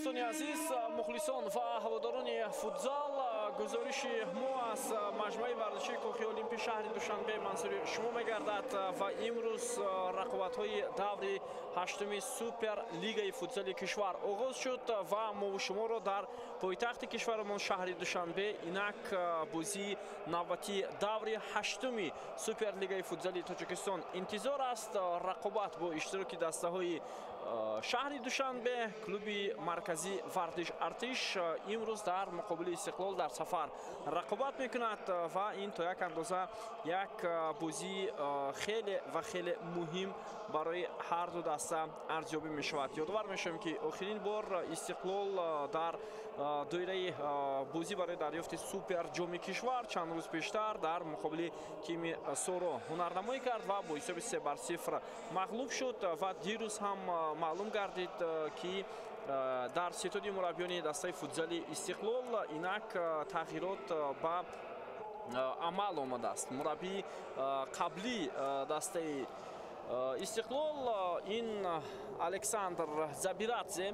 Дӯстони азиз, мухлисон ва ҳаводорони футзал, гузориши мо аз маҷмӯаи варзишии Кохи Олимпи шаҳри Душанбе мансури шумо мегардад ва имрӯз рақобатҳои даври ҳаштуми Суперлигаи футзали кишвар оғоз шуд ва мову шуморо дар пойтахти кишварамон шаҳри Душанбе инак бозии навбатии даври ҳаштуми Суперлигаи футзали Тоҷикистон интизор аст. Рақобат бо иштироки дастаҳои шаҳри Душанбе, клуби марказӣ варзиш Артиш имрӯз дар муқобили Истиқлол дар сафар рақобат мекунад ва ин то як андоза як бозии хеле ва хеле муҳим барои ҳар ду даста арзёбӣ мешавад. Ёдовар мешавем, ки охирин бор Истиқлол дар доираи бозӣ барои дарёфти супер ҷоми кишвар чанд рӯз пештар дар муқобили тими Соро ҳунарнамоӣ кард ва бо ҳисоби 3-0 мағлуб шуд ва дирӯз ҳам маълум гардид, ки дар ситоди мураббиёни дастаи футзали Истиқлол инак тағйирот ба амал омадааст. Мураббии қаблии дастаи Истиқлол ин Александр Забирадзе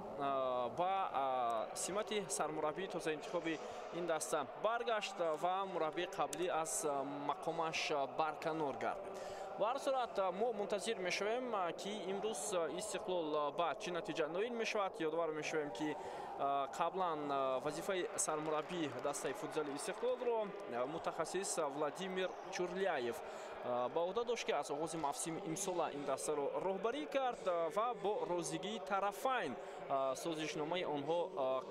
ба симати сармураббии тозаинтихоби ин даста баргашт ва мураббии қаблӣ аз мақомаш барканор гардид. Ба ҳар сурат, мо мунтазир мешавем, ки имрӯз Истиқлол ба чӣ натиҷа ноил мешавад. Ёдовар мешавем, ки қаблан вазифаи сармураббии дастаи футзали Истиқлолро мутахассис Владимир Чурляев ба уҳда дошт, ки аз оғози мавсими имсола ин дастаро роҳбарӣ кард ва бо розигии тарафайн созишномаи онҳо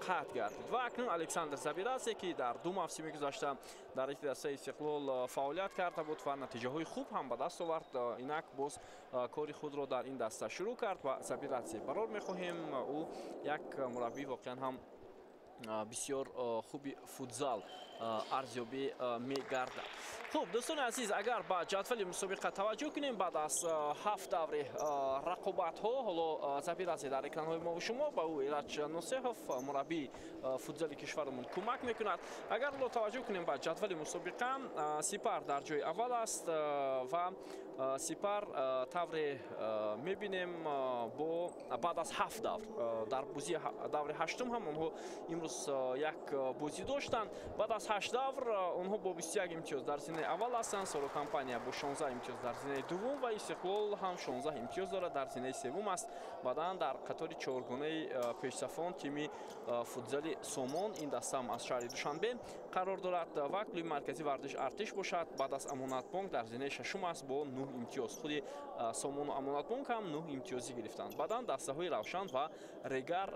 қатъ гардид. Ва акнун Александр Забирадзе, ки дар ду мавсими гузашта дар ҳайати дастаи Истиқлол фаъолият карда буд ва натиҷаҳои хуб ҳам ба даст овард, инак боз кори худро дар ин даста шурӯъ кард ва Забирадзе барор мехоҳем. Ӯ як мураббӣ воқеан ҳам бисёр хуби футзал арзёбӣ мегардад. Хуб, дӯстони азиз, агар ба ҷадвали мусобиқа таваҷҷӯҳ кунем, баъд аз ҳафт даври рақобатҳо ҳоло Забирадзе дар экранҳои мову шумо, ба ӯ Эраҷ Носеҳов, мураббии футзали кишварамон, кӯмак мекунад. Агар ҳоло таваҷҷӯҳ кунем ба ҷадвали мусобиқа, Сипар дар ҷои аввал аст ва Сипар тавре мебинем бо баъд аз ҳафт давр дар бозии даври ҳаштум ҳам онҳо имрӯз як бозӣ доштанд. Баъд аз ҳашт давр онҳо бо 21 имтиёз дар зинаи аввал ҳастанд, Соро компания бо 16 имтиёз дар зинаи дуввум ва Истиқлол ҳам 16 имтиёз дорад, дар зинаи севум аст. Баъдан дар қатори чоргонаи пешсафон тими футзали Сомон, ин даста ҳам аз шаҳри Душанбе қарор дорад ва клуби марказии варзиш Артиш бошад, баъд аз Амонатбонк дар зинаи шашум аст бо 9 имтиёз. Худи Сомону Амонатбонк ҳам 9 имтиёзӣ гирифтанд. Баъдан дастаҳои Равшан ва Регар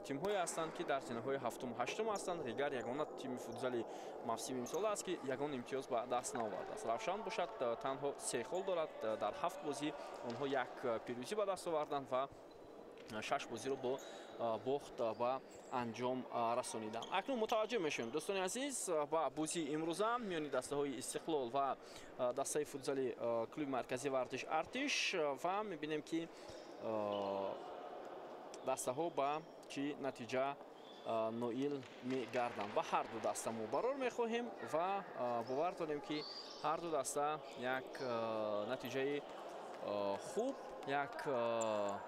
тимҳое ҳастанд, ки дар зинаҳои ҳафтуму ҳаштум ҳастанд. Регар ягона тими футзали мавсими имсола аст, ки ягон имтиёз ба даст наовардааст. Равшан бошад, танҳо се хол дорад. Дар ҳафт бозӣ онҳо як пирӯзӣ ба даст оварданд ва шаш бозиро бо бохт ба анҷом расониданд. Акнун мутаваҷҷӯҳ мешавем, дӯстони азиз, ба бозии имрӯза миёни дастаҳои Истиқлол ва дастаи футзали клуби марказии варзиш Артиш ва мебинем, ки дастаҳо ба чӣ натиҷа ноил мегарданд. Ба ҳар ду даста мо барор мехоҳем ва бовар дорем, ки ҳар ду даста як натиҷаи хуб, як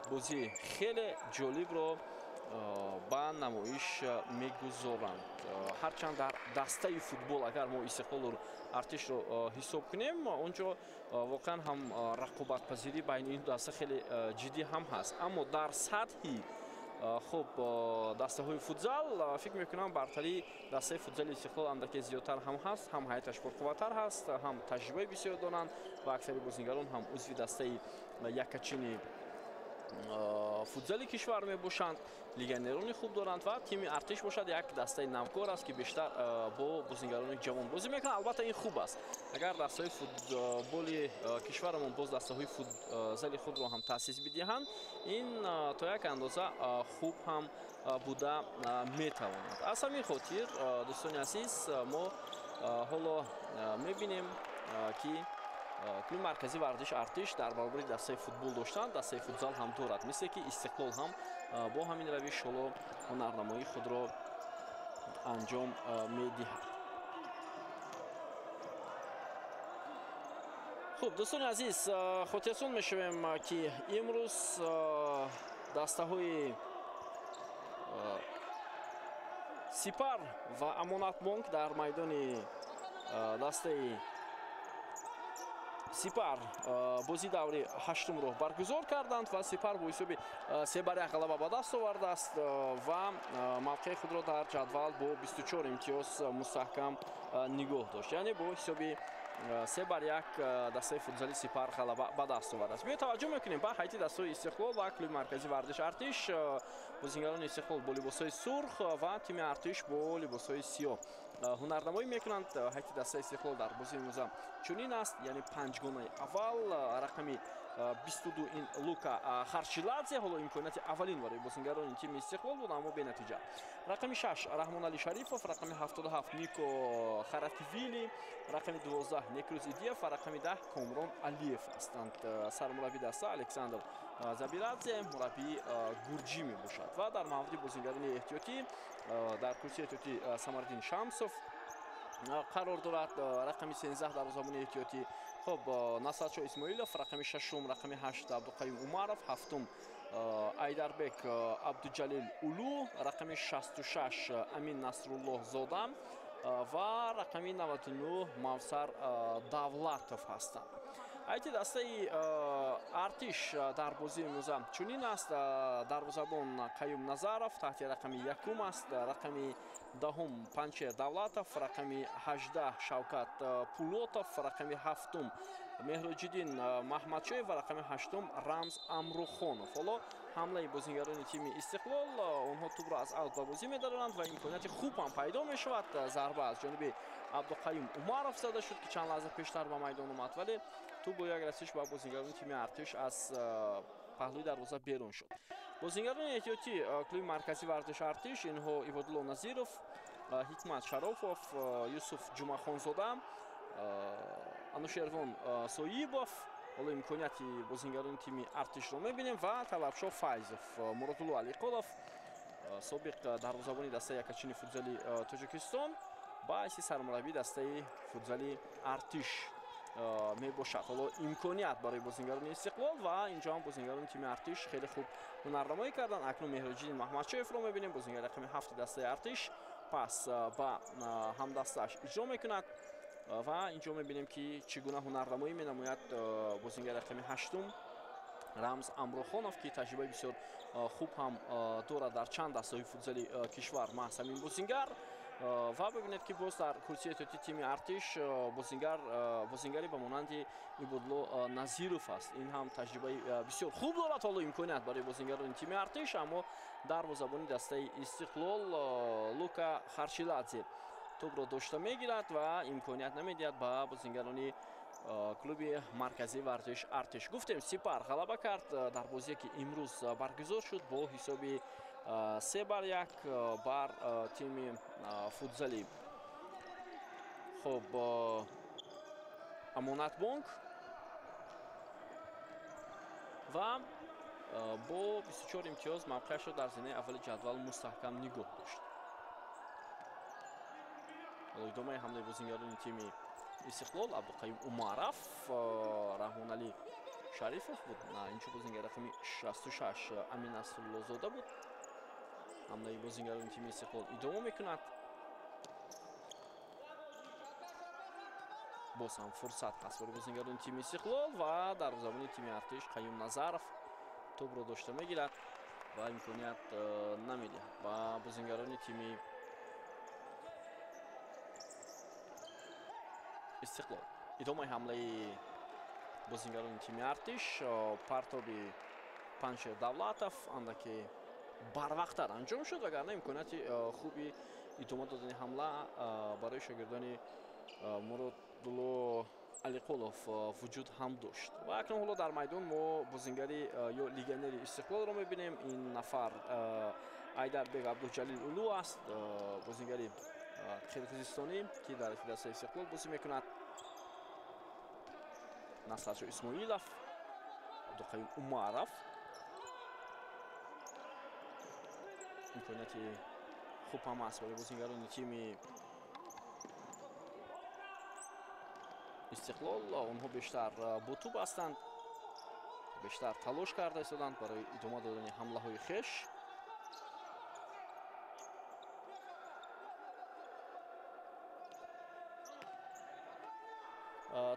бозии хеле ҷолибро ба намоиш мегузоранд. Ҳарчанд дар дастаи футбол агар мо Истиқлолу Артишро ҳисоб кунем, он ҷо воқеан ҳам рақобатпазирӣ байни ин даста хеле ҷиддӣ ҳам ҳаст, аммо дар сатҳи хуб дастаҳои футзал фикр мекунам, бартарии дастаи футзали Истиқлол андаке зиёдтар ҳам ҳаст, ҳам ҳайаташ пурқувваттар ҳаст, ҳам таҷрибаи бисёр доранд ва аксари бозигарон ҳам узви дастаи якачини футзали кишвар мебошанд, легионерони хуб доранд ва тими Артиш бошад, як дастаи навкор аст, ки бештар бо бозигарони ҷавон бозӣ мекунанд. Албатта, ин хуб аст, агар дастаҳои футболи кишварамон боз дастаҳои футзали худро ҳам таъсис бидиҳанд, ин то як андоза хуб ҳам буда метавонад. Аз ҳамин хотир, дӯстони азиз, мо ҳоло мебинем, ки клуби марказии варзиш Артиш дар баробари дастаи футбол доштанд, дастаи футзал ҳам дорад, мисле ки Истиқлол ҳам бо ҳамин равиш ҳоло ҳунарнамоии худро анҷом медиҳад. Хуб, дӯстони азиз, хотиррасон мешавем, ки имрӯз дастаҳои Сипар ва Амонатбонк дар майдони дастаи Сипар бозии даври ҳаштумро баргузор карданд ва Сипар бо ҳисоби 3-1 ғалаба ба даст овардааст ва мавқеи худро дар ҷадвал бо 24 имтиёз мустаҳкам нигоҳ дошт. Яъне бо ҳисоби 3-1 дастаи футзали Сипар ғалаба ба даст овардааст. Биё таваҷҷӯҳ мекунем ба ҳайати дастаи Истиқлол ва клуби марказии варзиш Артиш. Бозингарони Истиқлол бо либосҳои сурх ва тими Артиш бо либосҳои сиёҳ ҳунарнамоӣ мекунанд. Ҳайати дастаи Истиқлол дар бозии имрӯза чунин аст, яъне панҷгонаи аввал рақами 22 ин Лука Харчиладзе, ҳоло имконияти аввалин барои бозингарони тими Истиқлол буд, аммо бенатиҷа. Рақами 6 Раҳмоналӣ Шарифов, рақами 77 Нико Харативили, рақами 12 Некруз Идиев ва рақами 10 Комрон Алиев ҳастанд. Сармурабби даста Александр Забирадзе, мураббии гурҷӣ мебошад. Ва дар мавриди бозингарони эҳтиётӣ дар курсии эҳтиётӣ Самардин Шамсов қарор дорад, рақами 13 дарвозабони эҳтиётӣ. Хоб, Насратшо Исмоилов, рақами 6, рақами 8 Абдуқаюм Умаров, 7 Айдарбек Абдуҷалил Улу, рақами 66 Амин Насруллоҳзода ва рақами 99 Мавсар Давлатов ҳастанд. Ҳайати дастаи Артиш дар бозии имрӯза чунин аст. Дарвозабон Қаюм Назаров таҳти рақами 1 аст, рақами 10 Панчер Давлатов, рақами 18 Шавкат Пулотов, рақами 7 Меҳроҷиддин Маҳмадшоев ва рақами 8 Рамз Амрухонов. Ҳоло ҳамлаи бозингарони тими Истиқлол, онҳо тӯбро аз аут ба бозӣ медароранд ва имконияти хуб ҳам пайдо мешавад. Зарба аз ҷониби Абдуқаюм Умаров зада шуд, ки чанд лаҳза пештар ба майдон омад, вале тӯб бо як расиш ба бозингарони тими Артиш аз паҳлӯи дарвоза берун шуд. Бозингарони эҳтиётӣ клуби марказии варзиши Артиш инҳо Ибодулло Назиров, Ҳикмат Шарофов, Юсуф Ҷумахонзода, Анушервон Соибов. Ҳоло имконияти бозингарони тими Артишро мебинем ва Талабшо Файзов, Муродулло Алиқулов, собиқ дарвозабони дастаи якачини футзали Тоҷикистон ба ҳайси сармураббии дастаи футзали Артиш мебошад. Ҳоло имконият барои бозингарони Истиқлол ва инҷо ҳам бозингарони тими Артиш хеле хуб ҳунарнамоӣ карданд. Акнун Меҳроҷиддин Маҳмадшоевро мебинем, бозингари рақами 7 дастаи Артиш пас ба ҳамдастааш иҷро мекунад ва инҷо мебинем, ки чӣ гуна ҳунарнамоӣ менамояд бозингари рақами 8 Рамз Амрухонов, ки таҷрибаи бисёр хуб ҳам дорад дар чанд дастаҳои футзали кишвар маҳз ҳамин бозингар. Ва бибинед, ки боз дар курсии эҳтиётии тими Артиш бозингаре ба монанди Ибодулло Назиров аст. Ин ҳам таҷрибаи бисёр хуб дорад. Ҳоло имконият барои бозингарони тими Артиш, аммо дарвозабони дастаи Истиқлол Лука Харчиладзе тӯбро дошта мегирад ва имконият намедиҳад ба бозингарони клуби марказии варзиш Артиш. Гуфтем, Сипар ғалаба кард дар бозие, ки имрӯз баргузор шуд бо ҳисоби 3-1 бар тими футзали хоб Амонатбонк ва бо 24 имтиёз мавқеашро дар зинаи аввали ҷадвал мустаҳкам нигоҳ дошт. Ҳоло идомаи ҳамлаи бозингарони тими Истиқлол Абдуқаюм Умаров, Раҳмоналӣ Шарифов буд, инчо бозингари рақами 66 Амин Насруллозода буд. Ҳамлаи бозингарони тими Истиқлол идома мекунад. Боз ҳам фурсат ҳаст барои бозингарони тими Истиқлол ва дарвозабони тими Артиш Қаюм Назаров тӯбро дошта мегирад ва имконият намедиҳад ба бозингарони тими Истиқлол. Идомаи ҳамлаи бозингарони тими Артиш, партоби Паншер Давлатов андаке барвақттар анҷом шуд, вагарна имконияти хуби идома додани ҳамла барои шогирдони Муродулло Алиқулов вуҷуд ҳам дошт. Ва акнун ҳоло дар майдон мо бозингари ё легионери Истиқлолро мебинем. Ин нафар Айдарбек Абдуҷалил Улу аст, бозингари қирғизистонӣ, ки дар дастаи Истиқлол бозӣ мекунад. Насратшо Исмоилов, Абдуқаюм Умаров. Имконияти хуб ҳам аст барои бозингарони тими Истиқлол. Онҳо бештар бо тӯб ҳастанд, бештар талош карда истоданд барои идома додани ҳамлаҳои хеш.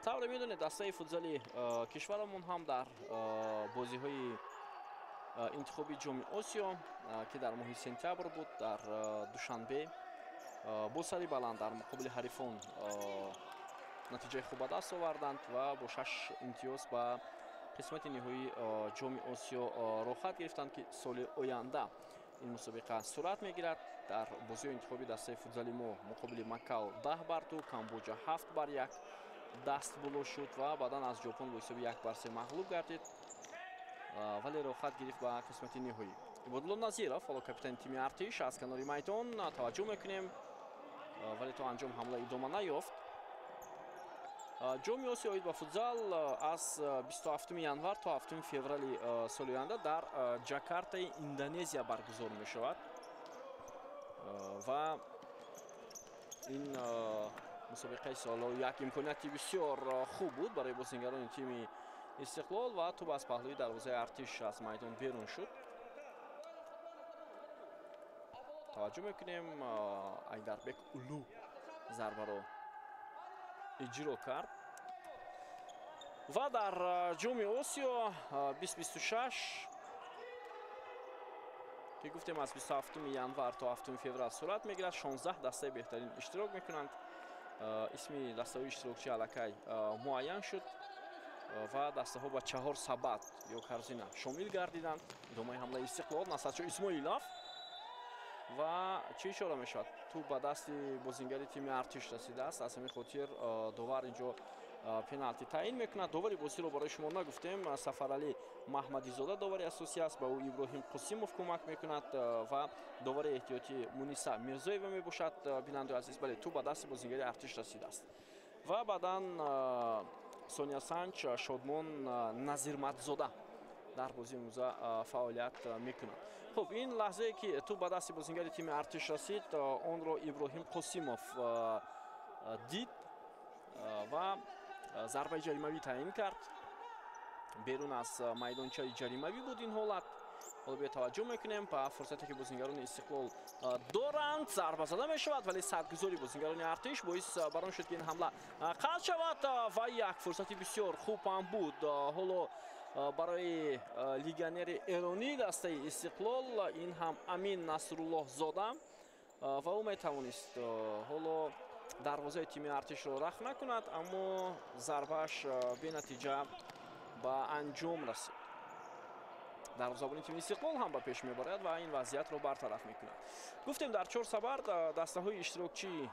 Тавре медонед, дастаи футзали кишварамон ҳам дар бозиҳои интихоби Ҷоми Осиё, ки дар моҳи сентябр буд, дар Душанбе бо сари баланд дар муқобили ҳарифон натиҷаи хуб ба даст оварданд ва бо 6 имтиёз ба қисмати ниҳоии Ҷоми Осиё роҳхат гирифтанд, ки соли оянда ин мусобиқа сурат мегирад. Дар бозиҳои интихоби дастаи футзали мо муқобили Макао 10-2, Камбоҷа 7-1 даст боло шуд ва баъдан аз Ҷопон бо ҳисоби 1-3 мағлуб гардид, вале роҳхат гирифт ба қисмати ниҳоӣ. Ибодулло Назиров, ҳоло капитани тими Артиш, аз канори майдон таваҷҷӯҳ мекунем, вале то анҷом ҳамла идома наёфт. Ҷоми Осиё оид ба футзал аз 27 январ то 7 феврали соли оянда дар Ҷакартаи Индонезия баргузор мешавад ва ин мусобиқаи соло як имконияти бисёр хуб буд барои бозингарони тими Истиқлол ва тӯб аз паҳлӯи дарвозаи Артиш аз майдон берун шуд. Таваҷҷӯҳ мекунем, Айдарбек Улу зарбаро иҷро кард ва дар Ҷоми Осиё 2026, ки гуфтем аз 27 январ то 7 феврал сурат мегирад, 16 дастаи беҳтарин иштирок мекунанд. Исми дастаҳои иштирокчӣ аллакай муайян шуд ва дастаҳо ба 4 сабат ё корзина шомил гардиданд. Идомаи ҳамлаи Истиқлол, Насратшо Исмоилов ва чӣ ишора мешавад? Тӯб ба дасти бозингари тими Артиш расидааст. Аз ҳамин хотир довар инҷо пеналти таъин мекунад. Довари бозиро барои шумо нагуфтем. Сафаралӣ Маҳмадизода довари асосӣ аст, ба ӯ Иброҳим Қосимов кӯмак мекунад ва довари эҳтиётӣ Муниса Мирзоева мебошад. Бинандаи азиз, бале, тӯб ба дасти бозингари Артиш расидааст ва баъдан Сония Санч, Шодмон Назирмадзода дар бозии имрӯза фаъолият мекунад. Хуб, ин лаҳзае ки тӯб ба дасти бозингари тими Артиш расид, онро Иброҳим Қосимов дид ва зарбаи ҷаримавӣ таъин кард. Берун аз майдончаи ҷаримавӣ буд ин ҳолат. Ҳоло биё таваҷҷӯҳ мекунем ба фурсате ки бозингарони Истиқлол доранд. Зарба зада мешавад, вале садгузори бозингарони Артиш боис бар он шуд, ки ин ҳамла қатъ шавад ва як фурсати бисёр хуб ҳам буд ҳоло барои легионери эронӣ дастаи Истиқлол, ин ҳам Амин Насруллоҳзода, ва ӯ метавонист ҳоло дарвозаи тими Артишро рахт накунад, аммо зарбааш бенатиҷа ба анҷом расид. Дарвозабони тими Истиқлол ҳам ба пеш мебарад ва ин вазъиятро бартараф мекунад. Гуфтем, дар 4 сабар дастаҳои иштирокчии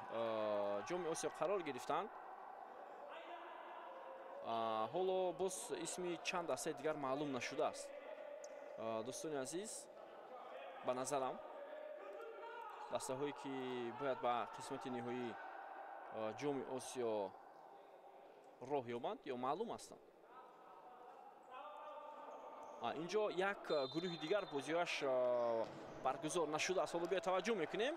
Ҷоми Осиё қарор гирифтанд. Ҳоло боз исми чанд дастаи дигар маълум нашудааст. Дӯстони азиз, ба назарам дастаҳое ки бояд ба қисмати ниҳоии Ҷоми Осиё роҳ ёбанд ё маълум ҳастанд. Инҷо як гурӯҳи дигар бозиҳояш баргузор нашудааст. Ҳоло биё таваҷҷӯҳ мекунем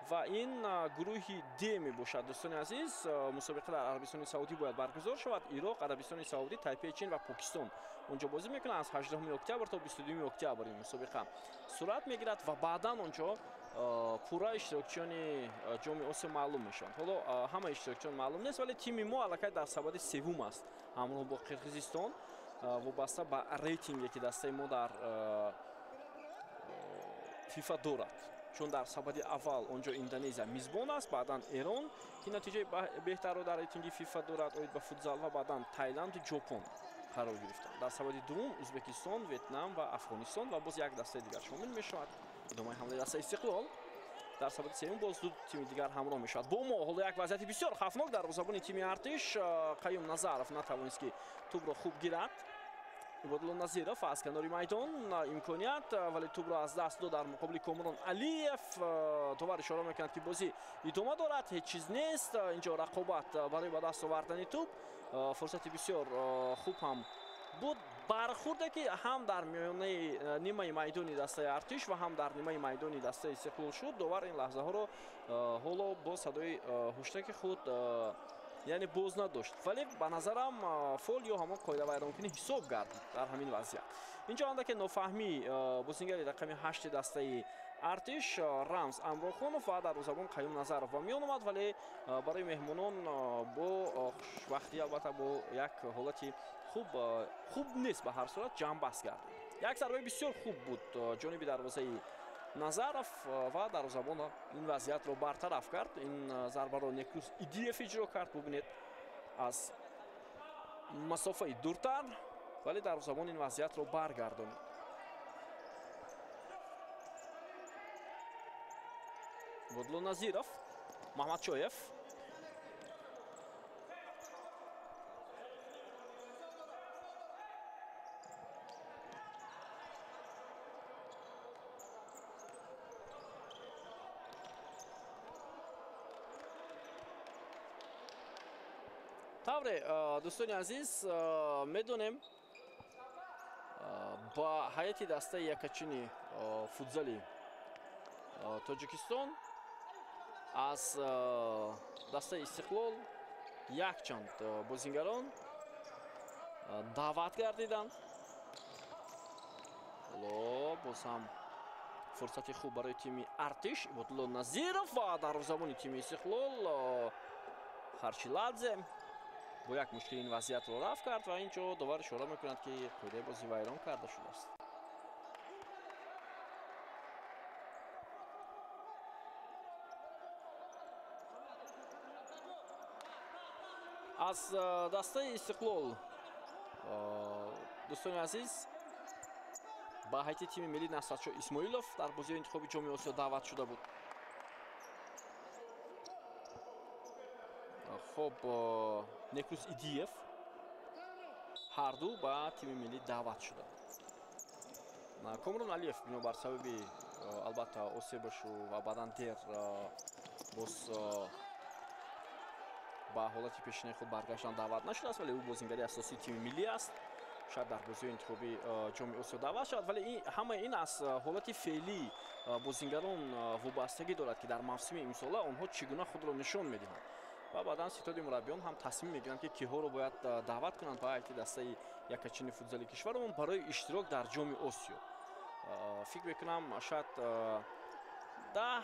ва ин гурӯҳи Д мебошад. Дӯстони азиз, мусобиқа дар Арабистони Саудӣ бояд баргузор шавад. Ироқ, Арабистони Саудӣ, Тайпеи Чин ва Покистон онҷо бозӣ мекунанд. Аз 18 октябр то 22 октябр ин мусобиқа сурат мегирад ва баъдан онҷо пурра иштирокчиёни Ҷоми Осиё маълум мешаванд. Ҳоло ҳама иштирокчиён маълум нест, вале тими мо аллакай дар сабади севум аст ҳамроҳ бо Қирғизистон, вобаста ба рейтинге ки дастаи мо дар ФИФА дорад. Чун дар сабади аввал онҷо Индонезия мизбон аст, баъдан Эрон, ки натиҷаи беҳтарро дар рейтинги ФИФА дорад оид ба футзал, ва баъдан Тайланду Ҷопон қарор гирифтанд. Дар сабади дуввум Ӯзбекистон, Ветнам ва Афғонистон ва боз як дастаи дигар шомил мешавад. Идомаи ҳамлаи дастаи Истиқлол. Дар сабади сеюм боз ду тими дигар ҳамроҳ мешавад. Бо мо ҳоло як вазъияти бисёр хавфнок. Дарвозабони тими Артиш Қаюм Назаров натавонист, ки тӯбро хуб гирад. Ибодулло Назиров аз канори майдон имконият, вале тӯбро аз даст дод дар муқобили Комрон Алиев. Довар ишора мекунад, ки бозӣ идома дорад, ҳеҷ чиз нест. Инҷо рақобат барои ба даст овардани тӯб, фурсати бисёр хуб ҳам буд. Бархурде ки ҳам дар миёнаи нимаи майдони дастаи Артиш ва ҳам дар нимаи майдони дастаи Истиқлол шуд. Довар ин лаҳзаҳоро ҳоло бо садои ҳуштаки худ яъне боз надошт, вале ба назарам фол ё ҳамон қоидавайронкунӣ ҳисоб гардид дар ҳамин вазъият. Инҷо андаке нофаҳмӣ бозингари рақами 8 дастаи Артиш Рамз Амрохонов ва дарвозабон Қаюм Назаров ба миён омад, вале барои меҳмонон бо хушбахтӣ албатта бо як ҳолати хуб нест, ба ҳар сурат ҷамъбаст гардид. Як зарбаи бисёр хуб буд ҷониби дарвозаи Назаров ва дарвозабон ин вазъиятро бартараф кард. Ин зарбаро Некрус Идиев иҷро кард. Бубинед, аз масофаи дуртар, вале дарвозабон ин вазъиятро баргардонид. Бодло Назиров, Маҳмадшоев. Тавре, дӯстони азиз, медонем ба ҳайати дастаи якачини футзали Тоҷикистон аз дастаи Истиқлол якчанд бозингарон даъват гардиданд. Ҳоло боз ҳам фурсати хуб барои тими Артиш. Ибодулло Назиров ва дарвозабони тими Истиқлол Харчиладзе бо як мушкил ин вазъиятро рафт кард ва инҷо довар ишора мекунад, ки қоидаи бозӣ вайрон карда шудааст. Аз дастаи Истиқлол, дӯстони азиз, ба ҳайати тими миллӣ Насратшо Исмоилов дар бозиҳои интихоби Ҷоми Осиё даъват шуда буд. Хоб, Некрус Идиев ҳарду ба тими миллӣ даъват шуданд. Комрон Алиев бинобар сабаби албатта осебашу ва баъдан дер боз ба ҳолати пешинаи худ баргаштан даъват нашудааст, вале ӯ бозингари асосии тими миллӣ аст. Шояд дар бозиҳои интихобии Ҷоми Осиё даъват шавад, вале ҳамаи ин аз ҳолати феълии бозингарон вобастагӣ дорад, ки дар мавсими имсола онҳо чӣ гуна худро нишон медиҳанд. Ва баъдан ситоди мураббиён ҳам тасмим мегиранд, ки киҳоро бояд даъват кунанд ба ҳайати дастаи якачини футзали кишварамон барои иштирок дар Ҷоми Осиё. Фикр мекунам, шояд 10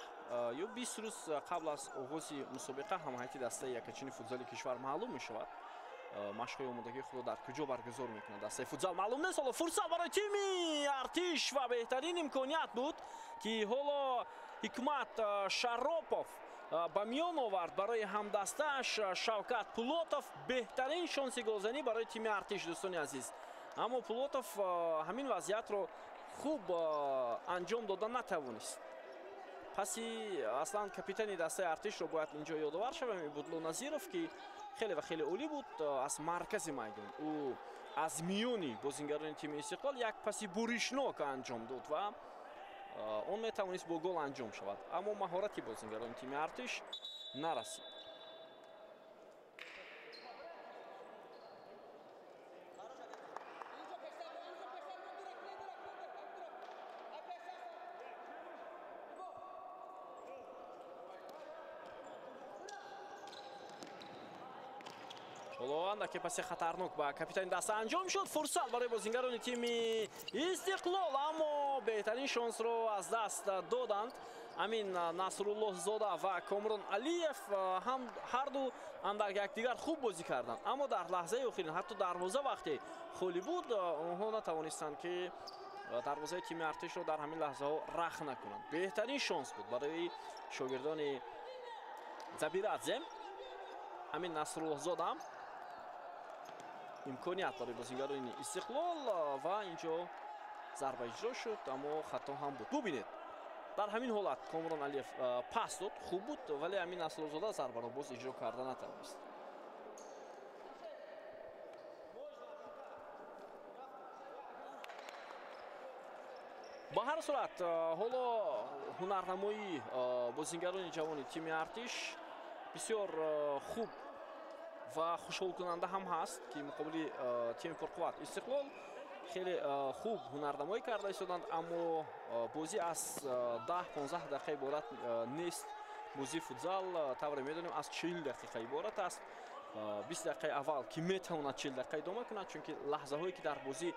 ё 20 рӯз қабл аз оғози мусобиқа ҳам ҳайати дастаи якачини футзали кишвар маълум мешавад. Машқҳои омодагии худро дар куҷо баргузор мекунад дастаи футзал маълум нест. Ҳоло фурсат барои тими Артиш ва беҳтарин имконият буд, ки ҳоло Ҳикмат Шаропов ба миён овард барои ҳамдастааш Шавкат Пулотов. Беҳтарин шонси голзанӣ барои тими Артиш, дӯстони азиз. Аммо Пулотов ҳамин вазъиятро хуб анҷом дода натавонист. Паси аслан капитани дастаи Артишро бояд инҷо ёдовар шавем, Ибодулло Назиров, ки хеле ва хеле олӣ буд аз маркази майдон. Ӯ аз миёни бозингарони тими Истиқлол як паси буришнок анҷом дод ва он метавонист бо гол анҷом шавад, аммо маҳорати бозингарони тими Артиш нарасид. Ҳоло андаке паси хатарнок ба капитани даста анҷом шуд. Фурсат барои бозингарони тими Истиқлол, аммо беҳтарин шонсро аз даст доданд. Амин Насруллоҳзода ва Комрон Алиев ҳам ҳарду андар якдигар хуб бозӣ карданд, аммо дар лаҳзаи охирин ҳатто дарвоза вақте холӣ буд, онҳо натавонистанд, ки дарвозаи тими Артишро дар ҳамин лаҳзаҳо рах накунанд. Беҳтарин шонс буд барои шогирдони Забирадзе. Амин Насруллоҳзода имконият барои бозингарони Истиқлол ва инҷо зарба иҷро шуд, аммо хато ҳам буд. Бубинед, дар ҳамин ҳолат Комрон Алиев пас дод, хуб буд, вале Амин Насруллоҳзода зарбаро боз иҷро карда натавонист. Ба ҳар сурат, ҳоло ҳунарнамоии бозингарони ҷавони тими Артиш бисёр хуб ва хушҳолкунанда ҳам ҳаст, ки муқобили тими пурқувват Истиқлол хеле хуб ҳунарнамоӣ карда истоданд, аммо бозӣ аз 10-15 дақиқа иборат нест. Бозии футзал, тавре медонем, аз 40 дақиқа иборат аст. 20 дақиқаи аввал, ки метавонад 40 дақиқа идома кунад, чунки лаҳзаҳое ки дар бозӣ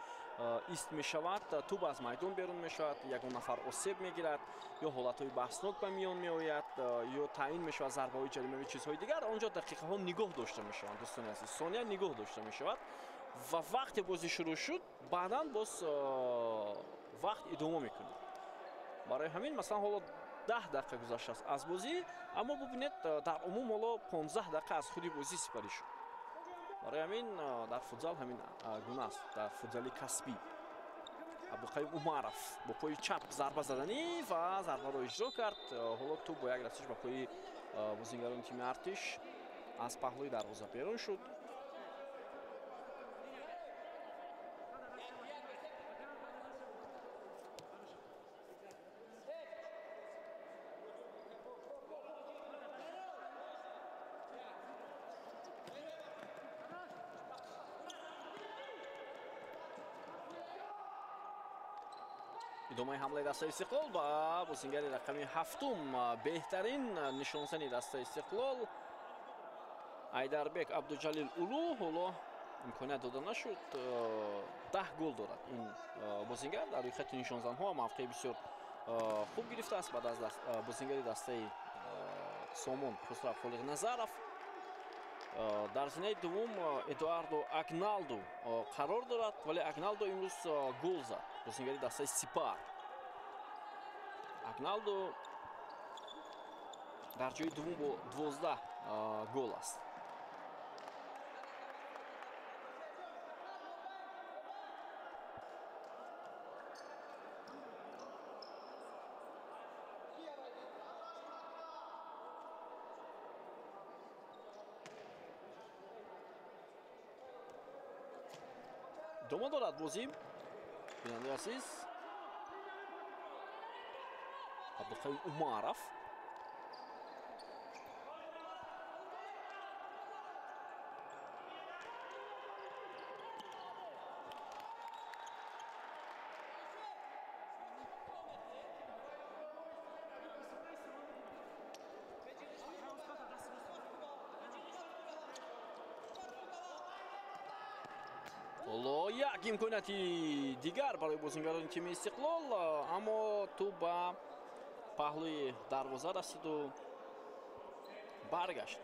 ист мешавад, тӯб аз майдон берун мешавад, ягон нафар осеб мегирад ё ҳолатҳои баҳснок ба миён меояд, ё таъин мешавад зарбаҳои ҷаримавӣ, чизҳои дигар, он ҷо дақиқаҳо нигоҳ дошта мешаванд. Дӯстони азиз, сония нигоҳ дошта мешавад ва вақте бозӣ шурӯъ шуд, баъдан боз вақт идома мекунад. Барои ҳамин масалан ҳоло 10 дақиқа гузаштааст аз бозӣ, аммо бубинед, дар умум ҳоло 15 дақиқа аз худи бозӣ сипарӣ шуд. Барои ҳамин дар футзал ҳамин гуна аст, дар футзали касбӣ. Абдуқаюм Умаров бо пои чап зарба заданӣ ва зарбаро иҷро кард. Ҳоло тӯб бо як расиш ба пои бозингарони тими Артиш аз паҳлӯи дарвоза берун шуд. Идомаи ҳамлаи дастаи Истиқлол ба бозингари рақами ҳафтум, беҳтарин нишонзани дастаи Истиқлол Айдарбек Абдуҷалил Улу. Ҳоло имконият дода нашуд, 10 гол дорад ин бозингар дар рӯйхати нишонзанҳо, мавқеи бисёр хуб гирифтааст баъд аз бозингари дастаи Сомон Хусрав Холиқназаров. Дар зинаи дуввум Эдуардо Агналдо қарор дорад, вале Агналдо имрӯз гол зад, бозингари дастаи Сипар. Агналдо дар ҷои дуввум бо 12 гол аст. Идома дорад бозӣ, бинандаи азиз. Абдуқаюм Умаров ҳоло як имконияти дигар барои бозингарони тими Истиқлол, аммо тӯб ба паҳлӯи дарвоза расиду баргашт.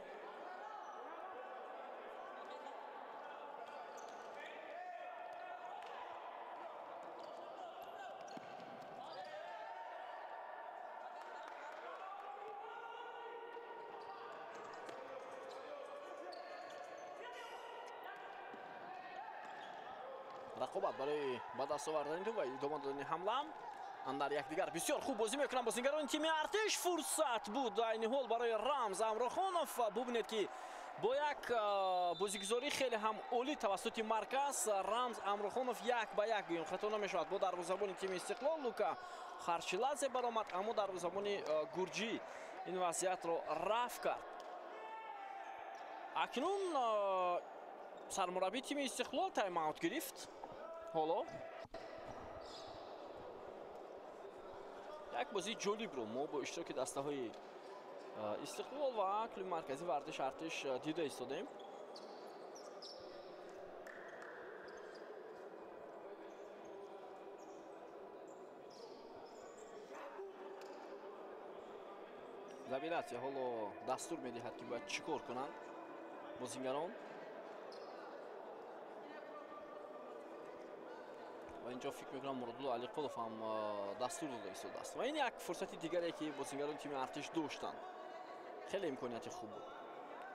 Рақобат барои ба даст овардани тӯб ва идома додани ҳамла андар якдигар бисёр хуб бозӣ мекунанд бозингарони тими Артиш. Фурсат буд айни ҳол барои Рамз Амрохонов. Бубинед ки бо як бозигузорӣ хеле ҳам олӣ тавассути марказ Рамз Амрохонов як ба як гӯем хато намешавад бо дарвозабони тими Истиқлол Лука Харчиладзе баромад, аммо дарвозабони гурҷӣ ин вазъиятро рафъ кард. Акнун сармураббии тими Истиқлол тайм-аут гирифт. Ҳоло як бозии ҷолибро мо бо иштироки дастаҳои Истиқлол ва клуби марказии варзиши Артиш дида истодаем. Забиратсия ҳоло дастур медиҳад, ки бояд чӣ кор кунанд бозингарон. Ва инҷо фикр мекунам Муродулло Алиқулов ҳам дастур дода истодааст. Ва ин як фурсати дигаре ки бозингарони тими Артиш доштанд. Хеле имконияти хуб буд.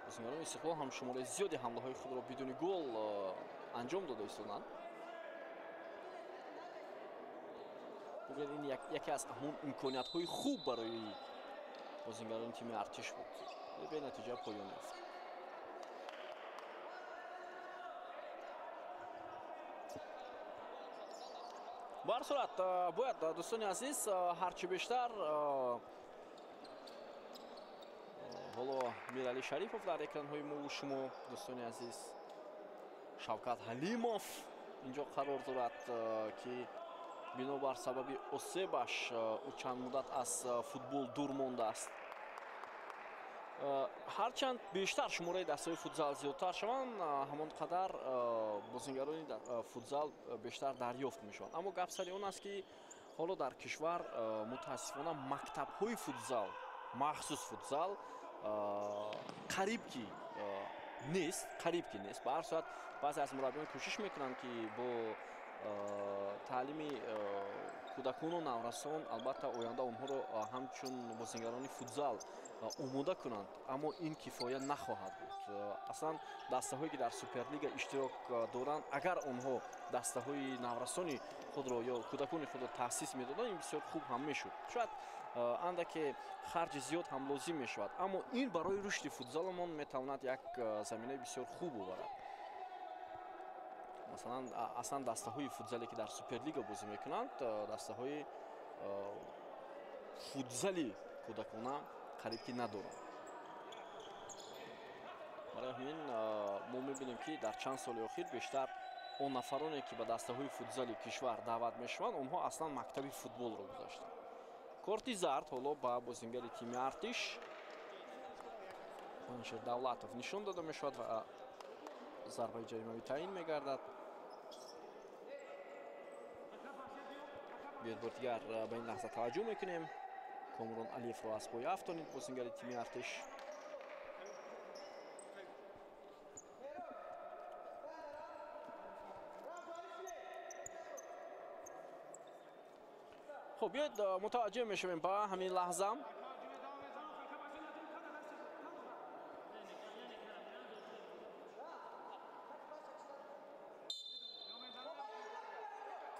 Бозингарони Истиқлол ҳам шумораи зиёди ҳамлаҳои худро бидуни гол анҷом дода истоданд. Бубинед, ин яке аз ҳамон имкониятҳои хуб барои бозингарони тими Артиш буд. Бенатиҷа поён ёфт. Ба ҳар сурат бояд, дӯстони азиз, ҳарчи бештар ҳоло Миралӣ Шарипов дар экранҳои мо шумо, дӯстони азиз, Шавкат Ҳалимов инҷо қарор дорад, ки бинобар сабаби осебаш ӯ чанд муддат аз футбол дур мондааст. Ҳарчанд бештар шумораи дастаҳои футзал зиёдтар шаванд, ҳамон қадар бозингарони футзал бештар дарёфт мешаванд. Аммо гап сари он аст, ки ҳоло дар кишвар мутаассифона мактабҳои футзал, махсус футзал қариб ки нест, қариб ки нест. Ба ҳар сурат баъзе аз мураббиён кӯшиш мекунанд, ки бо таълими кӯдакону наврасон албатта оянда онҳоро ҳамчун бозингарони футзал омода кунанд, аммо ин кифоя нахоҳад буд. Аслан дастаҳое ки дар Суперлига иштирок доранд, агар онҳо дастаҳои наврасони худро ё кӯдакони худро таъсис медоданд, ин бисёр хуб ҳам мешуд. Шояд андаке харҷи зиёд ҳам лозим мешавад, аммо ин барои рушди футзаламон метавонад як заминаи бисёр хуб оварад. Масалан, аслан дастаҳои футзале ки дар Суперлига бозӣ мекунанд, дастаҳои футзали кӯдакона қариб ки надоранд. Барои ҳамин мо мебинем, ки дар чанд соли охир бештар он нафароне ки ба дастаҳои футзали кишвар даъват мешаванд, онҳо аслан мактаби футболро гузаштанд. Корти зард ҳоло ба бозингари тими Артиш Паншер Давлатов нишон дода мешавад ва зарбаи ҷаримавӣ таъин мегардад. Биёед бор дигар ба ин лаҳза таваҷҷӯҳ мекунем. Комрон Алиевро аз пои афтонид бозингари тими Артиш. Хуб, биёед мутаваҷҷӯҳ мешавем ба ҳамин лаҳза.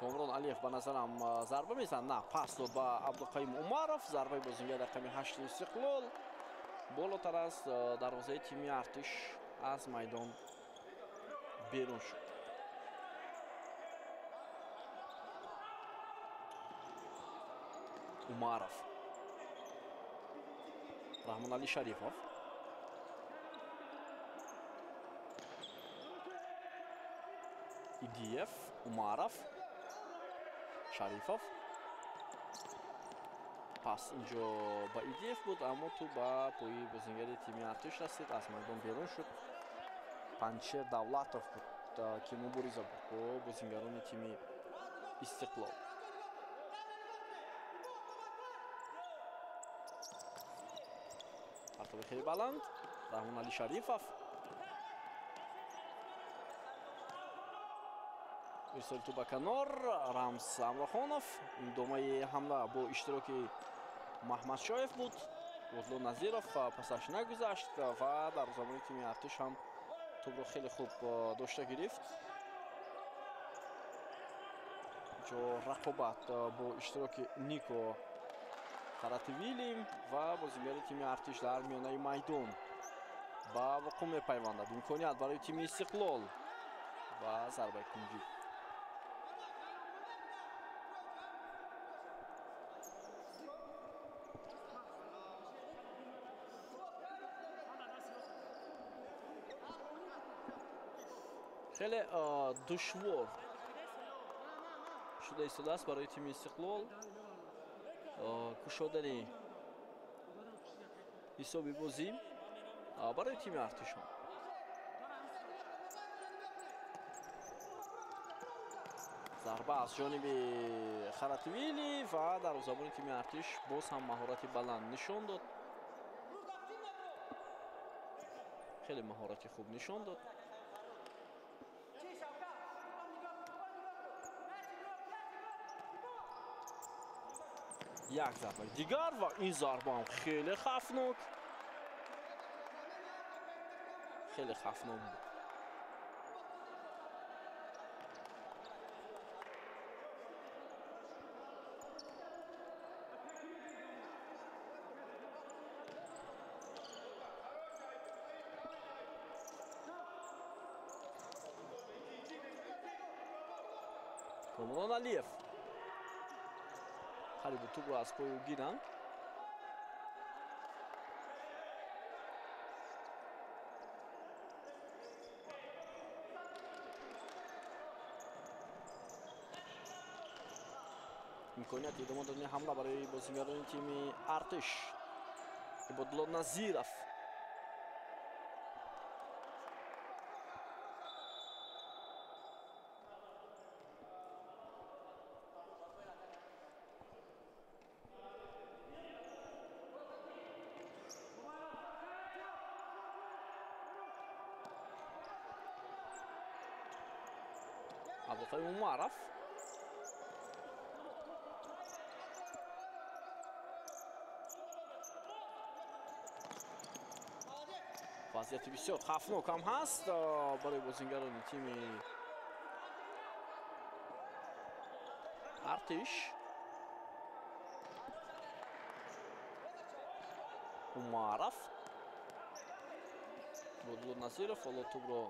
Комрон Алиев ба назарам зарба мезанад. На, пас дод ба Абдуқаюм Умаров. Зарбаи бозингар дар рақами 8 Истиқлол болотар аз дарвозаи тими Артиш аз майдон берун шуд. Умаров, Раҳмонали Шарифов, Идиев, Умаров, Шарифов. Пас инҷо ба Идиев буд, аммо ту ба пои бозингари тими Артиш расид, аз майдон берун шуд. Панчер Давлатов буд, ки мубориза буд бо бозингарони тими Истиқлол. Партоби хеле баланд. Раҳмонали Шарифов. Ирсоли тӯб ба канор. Рамз Амрохонов. Идомаи ҳамла бо иштироки Маҳмадшоев буд. Одло Назиров пасаш нагузашт ва дарвозабони тими Артиш ҳам тӯбро хеле хуб дошта гирифт. Инҷо рақобат бо иштироки Нико Харативили ва бозингари тими Артиш дар миёнаи майдон ба вуқӯъ мепайвандад. Имконият барои тими Истиқлол ва зарбаи кунҷӣ. Хеле душвор шуда истодааст барои тими Истиқлол кушодани ҳисоби бозӣ барои тими Артишон. Зарба аз ҷониби Харативили ва дарвозабони тими Артиш боз ҳам маҳорати баланд нишон дод. Хеле маҳорати хуб нишон дод. Як зарбаи дигар ва ин зарба ҳам хеле хавфнок, хеле хавфнок буд. Комрон Алиев қарибу тӯбро аз пои ӯ гиранд. Имконияти идома додани ҳамла барои бозингарони тими Артиш. Ибодулло Назиров Абдуқаюм Умаров. Вазъияти бисёр хавфнок ҳам ҳаст барои бозингарони тими Артиш. Умаров. Бодулло Назиров ҳоло тӯбро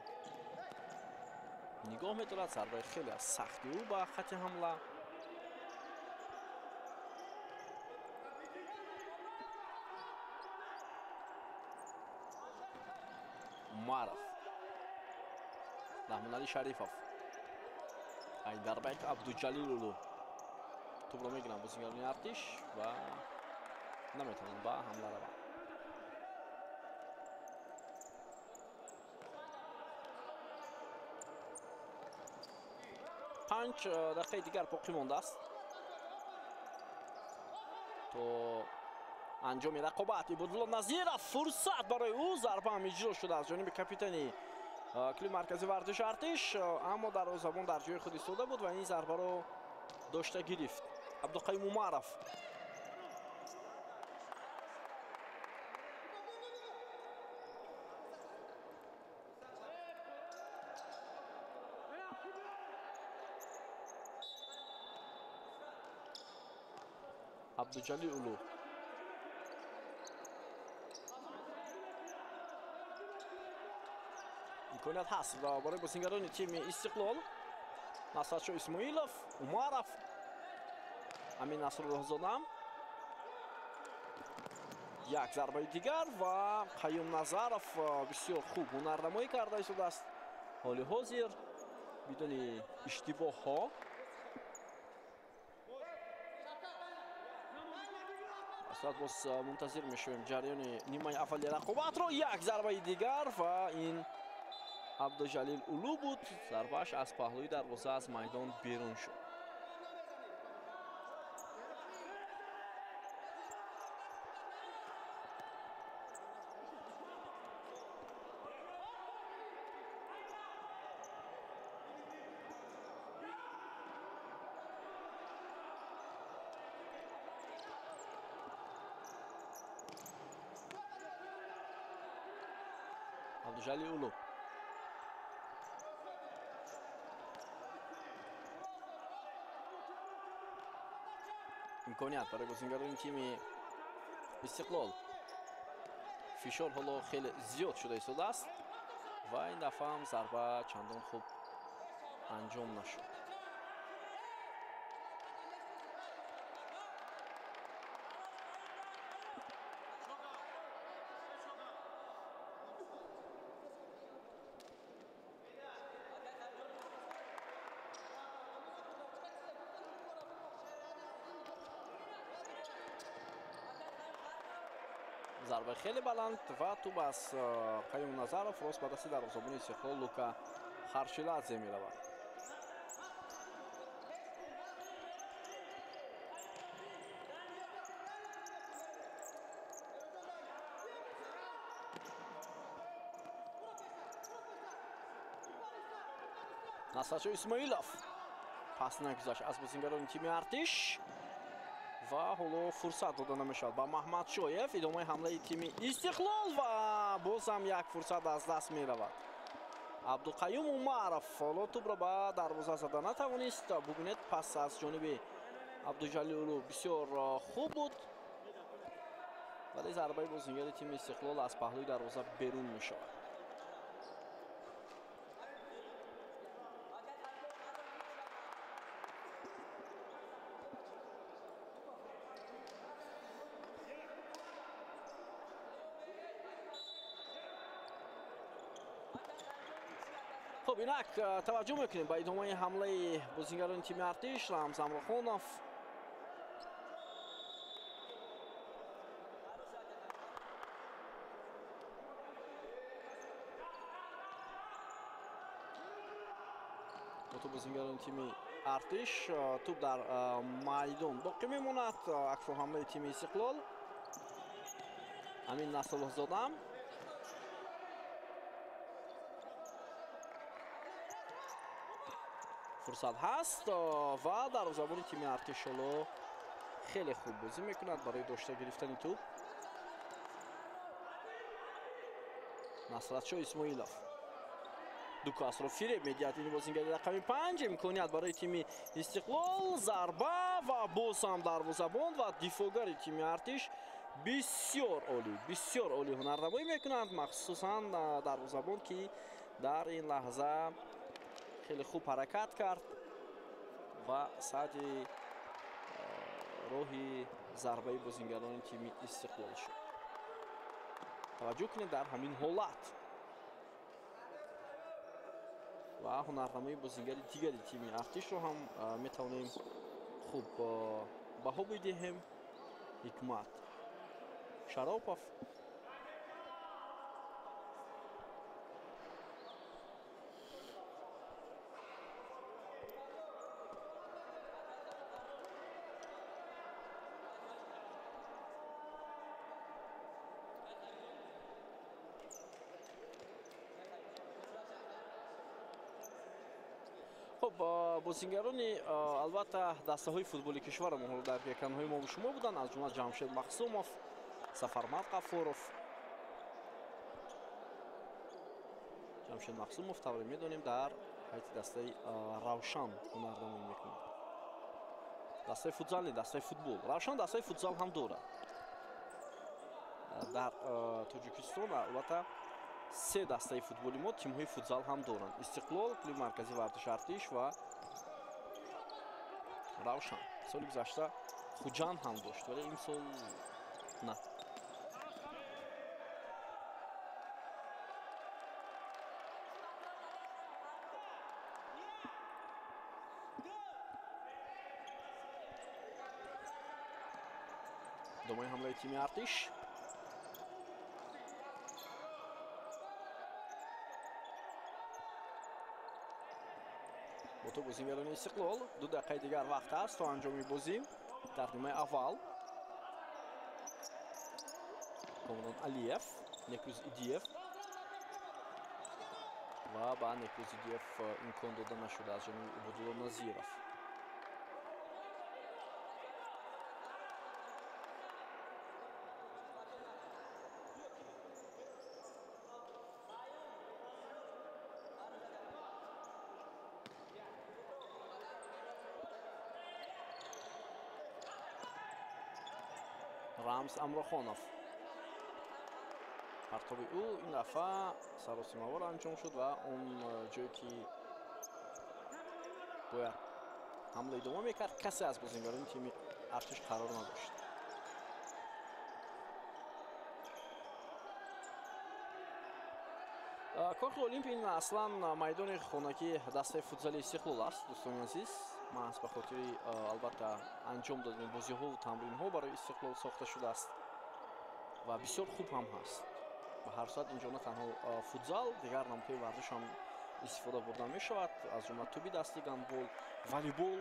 нигоҳ медорад. Зарбаи хеле аз сахти ӯ ба хати ҳамла. Умаров. Раҳмонали Шарифов. Айдарбек Абдуҷалилулу. Тӯбро мегиранд бозингарони Артиш ва наметавонанд ба ҳамла раванд. Панҷ дақиқаи дигар боқӣ мондааст то анҷоми рақобат. Ибодулло Назиров, фурсат барои ӯ, зарба ҳам иҷро шуда аз ҷониби капитани клуби марказии варзиши Артиш, аммо дарвозабон дар ҷои худ истода буд ва ин зарбаро дошта гирифт. Абдуқаюм Умаров. Абдуҷалил Улу. Имконият ҳаст барои бозингарони тими Истиқлол. Насратшо Исмоилов, Умаров, Амин Насруллоҳзода. Як зарбаи дигар ва Қаюм Назаров бисёр хуб ҳунарнамоӣ карда истодааст ҳоли ҳозир бидуни иштибоҳҳо. Соат боз мунтазир мешавем ҷараёни нимаи аввали рақобатро. Як зарбаи дигар ва ин Абдуҷалил Улу буд. Зарбааш аз паҳлӯи дарвоза аз майдон берун шуд. Абдуҷалил Улу. Имконият барои бозингарони тими Истиқлол. Фишор ҳоло хеле зиёд шуда истодааст ва ин дафъа ҳам зарба чандон хуб анҷом нашуд. Зарба хеле баланд ва тӯб аз Қаюм Назаров рост ба дасти дарвозабони Истиқлол Лука Харшиладзе меравад. Насратшо Исмоилов пас нагузашт аз бозингарони тими Артиш ва ҳоло фурсат дода намешавад ба Маҳмадшоев. Идомаи ҳамлаи тими Истиқлол ва боз ҳам як фурсат аз даст меравад. Абдуқаюм Умаров ҳоло тӯбро ба дарвоза зада натавонист. Бубинед, пас аз ҷониби Абдуҷалил Улу бисёр хуб буд, вале зарбаи бозингари тими Истиқлол аз паҳлӯи дарвоза берун мешавад. Хуб, инак таваҷҷӯҳ мекунем ба идомаи ҳамлаи бозингарони тими Артиш. Рамзан Рухонов бо бозингарони тими Артиш. Тӯб дар майдон боқӣ мемонад. Аксу ҳамлаи тими Истиқлол. Амин Насруллоҳзода. Фурсат ҳаст ва дарвозабони тими Артиш ҳоло хеле хуб бозӣ мекунад барои дошта гирифтани тӯб. Насратшо Исмоилов ду касро фиреб медиҳад. Ин бозингари рақами 5 имконият барои тими Истиқлол, зарба ва боз ҳам дарвозабон ва дифоъгари тими Артиш бисёр олӣ, бисёр олӣ ҳунарнамоӣ мекунанд, махсусан дарвозабон, ки дар ин лаҳза хеле хуб ҳаракат кард ва сади роҳи зарбаи бозингарони тими Истиқлол шуд. Таваҷҷӯҳ кунед дар ҳамин ҳолат ва ҳунарнамои бозингари дигари тими Артишро ҳам метавонем хуб баҳо бидиҳем. Ҳикмат Шаропов. Хуб, бозингарони албатта дастаҳои футболи кишварамон ҳоло дар экранҳои мо шумо буданд, аз ҷумла Ҷамшед Махсумов, Сафармад Ғафуров. Ҷамшед Махсумов, тавре медонем, дар ҳайати дастаи Равшан ҳунарнамоӣ мекунад. Дастаи футзал не, дастаи футбол. Равшан дастаи футзал ҳам дорад. Дар Тоҷикистон албатта се дастаи футболи мо тимҳои футзал ҳам доранд: Истиқлол, клуби марказии варзиши Артиш ва Равшан. Соли гузашта Хуҷанд ҳам дошт, вале имсол на. Идомаи ҳамлаи тими Артиш. Бо тӯб бозингарони Истиқлол. 2 дақиқаи дигар вақт аст то анҷоми бозӣ дар нимаи аввал. Комрон Алиев, Некрӯз Идиев ва ба Некрӯз Идиев имкон дода нашуда аз ҷониби Убудулло Назиров. Рамз Амрохонов. Партоби ӯ ин дафъа саросимавор анҷом шуд ва он ҷое ки бояд ҳамла идома мекард, касе аз бозингарони тими Артиш қарор надошт. Кохи Олимп ин аслан майдони хонагии дастаи футзали Истиқлол аст, дӯстони азиз. Маҳз ба хотири албатта анҷом додани бозиҳову тамринҳо барои Истиқлол сохта шудааст ва бисёр хуб ҳам ҳаст. Ба ҳар сурат инҷо на танҳо футзал, дигар намудҳои варзиш ҳам истифода бурда мешавад, аз ҷумла тӯби дастӣ, гандбол, волейбол,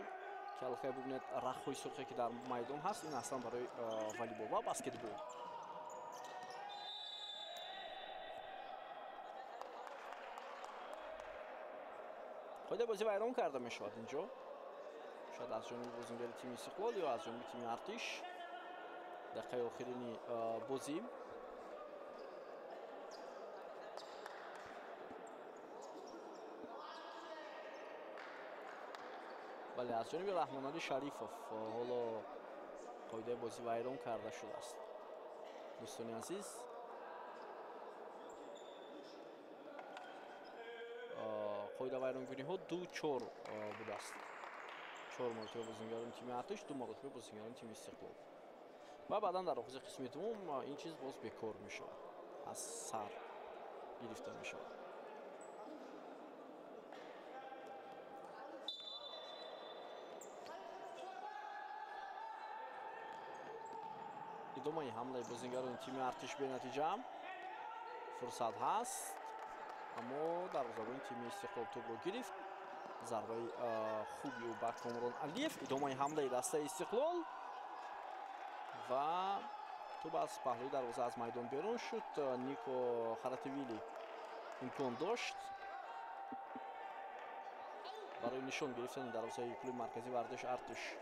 ки аллакай бубинед рахҳои сурхе ки дар майдон ҳаст, ин аслан барои волейбол ва баскетбол. Қоидаи бозӣ вайрон карда мешавад инҷо, шояд аз ҷониби бозингари тими Истиқлол ё аз ҷониби тими Артиш. Дақиқаи охирини бозӣ. Бале, аз ҷониби Раҳмоналӣ Шарифов ҳоло қоидаи бозӣ вайрон карда шудааст. Дӯстони азиз, қоида вайронгуниҳо 2-4 будааст. 4 маротиба бозингарони тими Артиш, 2 маротиба бозингарони тими Истиқлол. Ва баъдан дар оғози қисми дуввум ин чиз боз бекор мешавад, аз сар гирифта мешавад. Идомаи ҳамлаи бозингарони тими Артиш бенатиҷа. Фурсат ҳаст, аммо дарвозабони тими Истиқлол тӯбро гирифт. Зарбаи хуби ӯ ба Комрон Алиев. Идомаи ҳамлаи дастаи Истиқлол ва тӯб аз паҳлӯи дарвоза аз майдон берун шуд. Нико Харативили имкон дошт Барои нишон гирифтани дарвозаи клуби марказии варзиши Артиш.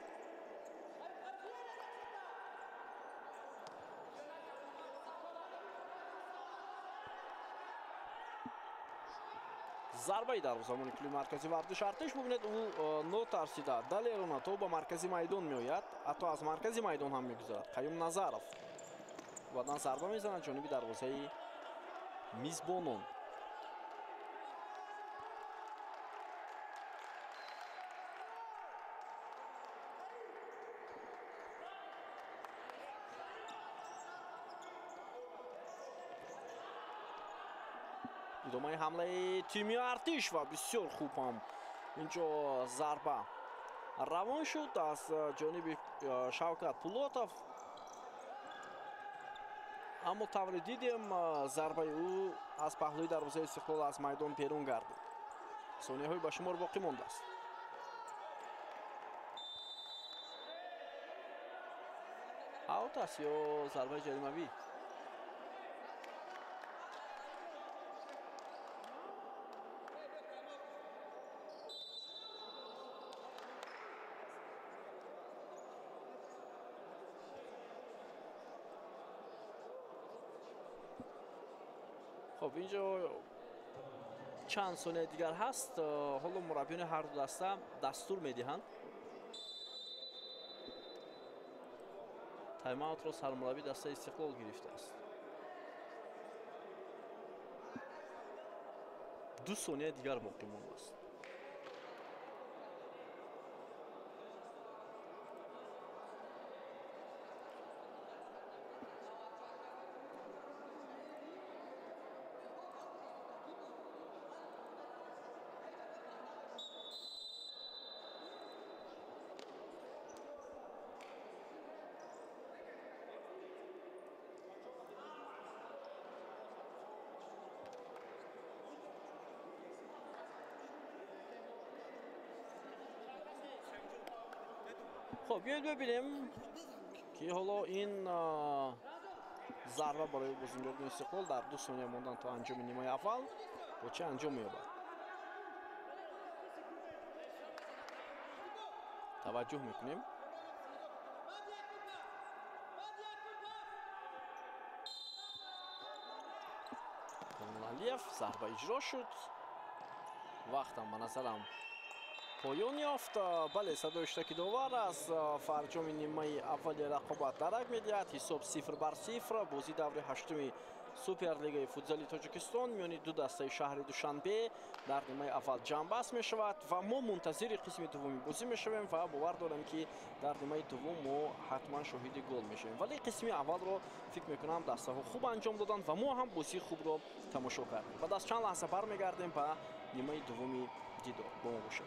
Зарбаи дарвозабони клуби марказии варзиши Артиш, бубинед, ӯ нотарсида далерона то ба маркази майдон меояд, ҳатто аз маркази майдон ҳам мегузарад. Қаюм Назаров баъдан зарба мезанад ҷониби дарвозаи мизбонон. Идомаи ҳамлаи тими Артиш ва бисёр хуб ҳам инҷо зарба равон шуд аз ҷониби Шавкат Пулотов, аммо тавре дидем зарбаи ӯ аз паҳлӯи дарвозаи Истиқлол аз майдон берун гардид. Сонияҳои ба шумор боқӣ мондааст. Аут аст ё зарбаи ҷаримавӣ? Хоб, инҷо чанд сонияи дигар ҳаст. Ҳоло мураббиёни ҳар ду даста дастур медиҳанд. Тайм-аутро сармураббии дастаи Истиқлол гирифтааст. 2 сонияи дигар боқӣ мондааст. Хоб, биёед бибинем ки ҳоло ин зарба барои бозингарони Истиқлол дар 2 сония мондан то анҷоми нимаи аввал бо чӣ анҷом меёбад. Таваҷҷӯҳ мекунем. Алиев зарба иҷро шуд. Вақтам ба назарам поён ёфт. Бале, садои иштироки довар аз фарҷоми нимаи аввали рақобат дарак медиҳад. Ҳисоб 0-0. Бозии даври ҳаштуми Суперлигаи футзали Тоҷикистон миёни ду дастаи шаҳри Душанбе дар нимаи аввал ҷамъбаст мешавад ва мо мунтазири қисми дуввуми бозӣ мешавем ва бовар дорем, ки дар нимаи дуввум мо ҳатман шоҳиди гол мешавем. Вале қисми аввалро фикр мекунам дастаҳо хуб анҷом доданд ва мо ҳам бозии хубро тамошо кардем. Баъд аз чанд лаҳза бармегардем ба нимаи дуввуми дидор. Бо мо бошед.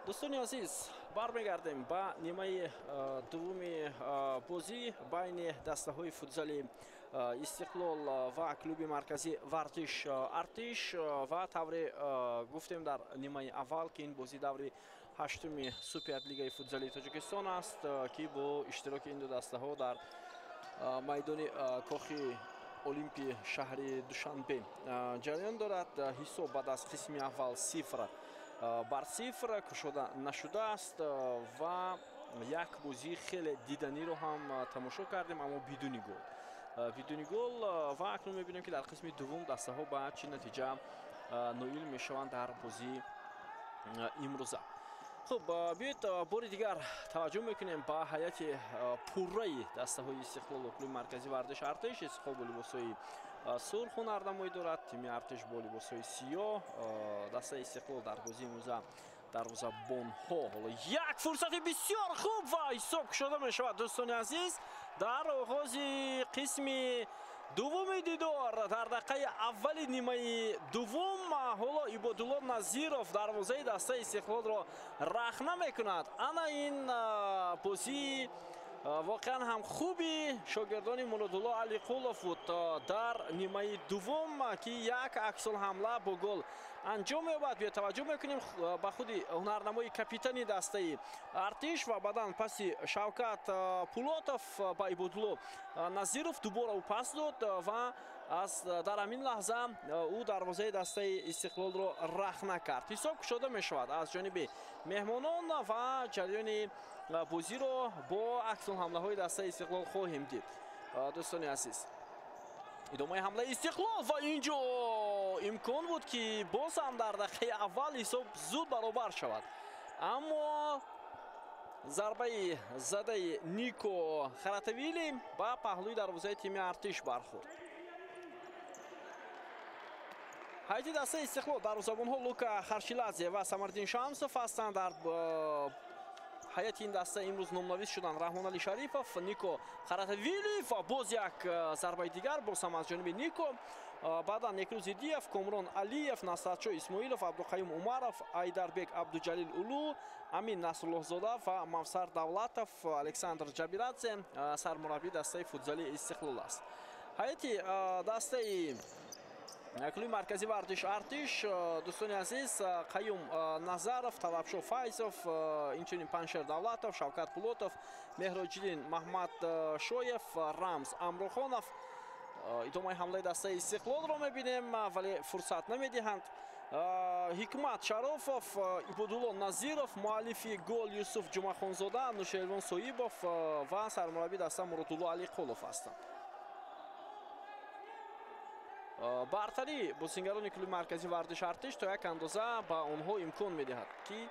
Дӯстони азиз, бармегардем ба нимаи дуввуми бозӣ байни дастаҳои футзали Истиқлол ва клуби марказии варзиш Артиш. Ва тавре гуфтем дар нимаи аввал, ки ин бозӣ даври ҳаштуми Суперлигаи футзали Тоҷикистон аст, ки бо иштироки ин ду дастаҳо дар майдони Кохи Олимпи шаҳри Душанбе ҷараён дорад. Ҳисоб баъд аз қисми аввал 0-0 кушода нашудааст ва як бозии хеле диданиро ҳам тамошо кардем, аммо бидуни гол. Бидуни гол. Ва акнун мебинем, ки дар қисми дуввум дастаҳо ба чӣ натиҷа ноил мешаванд дар бозии имрӯза. Хуб, биёед бори дигар таваҷҷӯҳ мекунем ба ҳайати пурраи дастаҳои Истиқлол ва клуби марказии варзиш Артиш. Истиқлол бо либосҳои сурх ҳунарнамоӣ дорад, тими Артиш бо либосҳои сиёҳ. Дастаи Истиқлол дар бозии имрӯза дарвозабонҳо. Ҳоло як фурсати бисёр хуб ва ҳисоб кушода мешавад, дӯстони азиз, дар оғози қисми дуввуми дидор, дар дақиқаи аввали нимаи дуввум. Ҳоло Ибодулло Назиров дарвозаи дастаи Истиқлолро рахна мекунад. Ана ин бозии воқеан ҳам хуби шогирдони Муродулло Алиқулов буд дар нимаи дуввум, ки як аксулҳамла бо гол анҷом меёбад. Биё таваҷҷӯҳ мекунем ба худи ҳунарнамои капитани дастаи Артиш ва баъдан паси Шавкат Пулотов ба Ибодулло Назиров дубора ӯ пас дод ва аз дар ҳамин лаҳза ӯ дарвозаи дастаи Истиқлолро рахна кард. Ҳисоб кушода мешавад аз ҷониби меҳмонон ва ҷараёни бозиро бо аксулҳамлаҳои дастаи Истиқлол хоҳем дид. Дӯстони азиз, идомаи ҳамлаи Истиқлол ва инҷо имкон буд, ки боз ҳам дар дақиқаи аввал ҳисоб зуд баробар шавад, аммо зарбаи задаи Нико Харатавили ба паҳлӯи дарвозаи тими Артиш бархӯрд. Ҳайати дастаи Истиқлол дарвозабонҳо Лука Харшиладзе ва Самардин Шамсов ҳастанд. Дар ҳайати ин даста имрӯз номнавис шуданд Раҳмонали Шарипов, Нико Харатавили ва боз як зарбаи дигар, боз ҳам аз ҷониби Нико. Баъдан Некрӯз Идиев, Комрон Алиев, Насратшо Исмоилов, Абдуқаюм Умаров, Айдарбек Абдуҷалил Улу, Амин Насруллоҳзода ва Мавсар Давлатов. Александр Ҷабирадзе сармураббии дастаи футзали Истиқлол аст. Ҳайати дастаи клуби марказии варзиш Артиш, дӯстони азиз, Қаюм Назаров, Талабшо Файзов, инчунин Паншер Давлатов, Шавкат Пулотов, Меҳроҷиддин Маҳмадшоев, Рамз Амрухонов. Идомаи ҳамлаи дастаи Истиқлолро мебинем, вале фурсат намедиҳанд. Ҳикмат Шарофов, Ибодулло Назиров, муаллифи гол Юсуф Ҷумахонзода, Нушервон Соибов ва сармураббии даста Муродулло Алиқулов ҳастанд. Бартарӣ бозингарони клуби марказии варзиш Артиш то як андоза ба онҳо имкон медиҳад, ки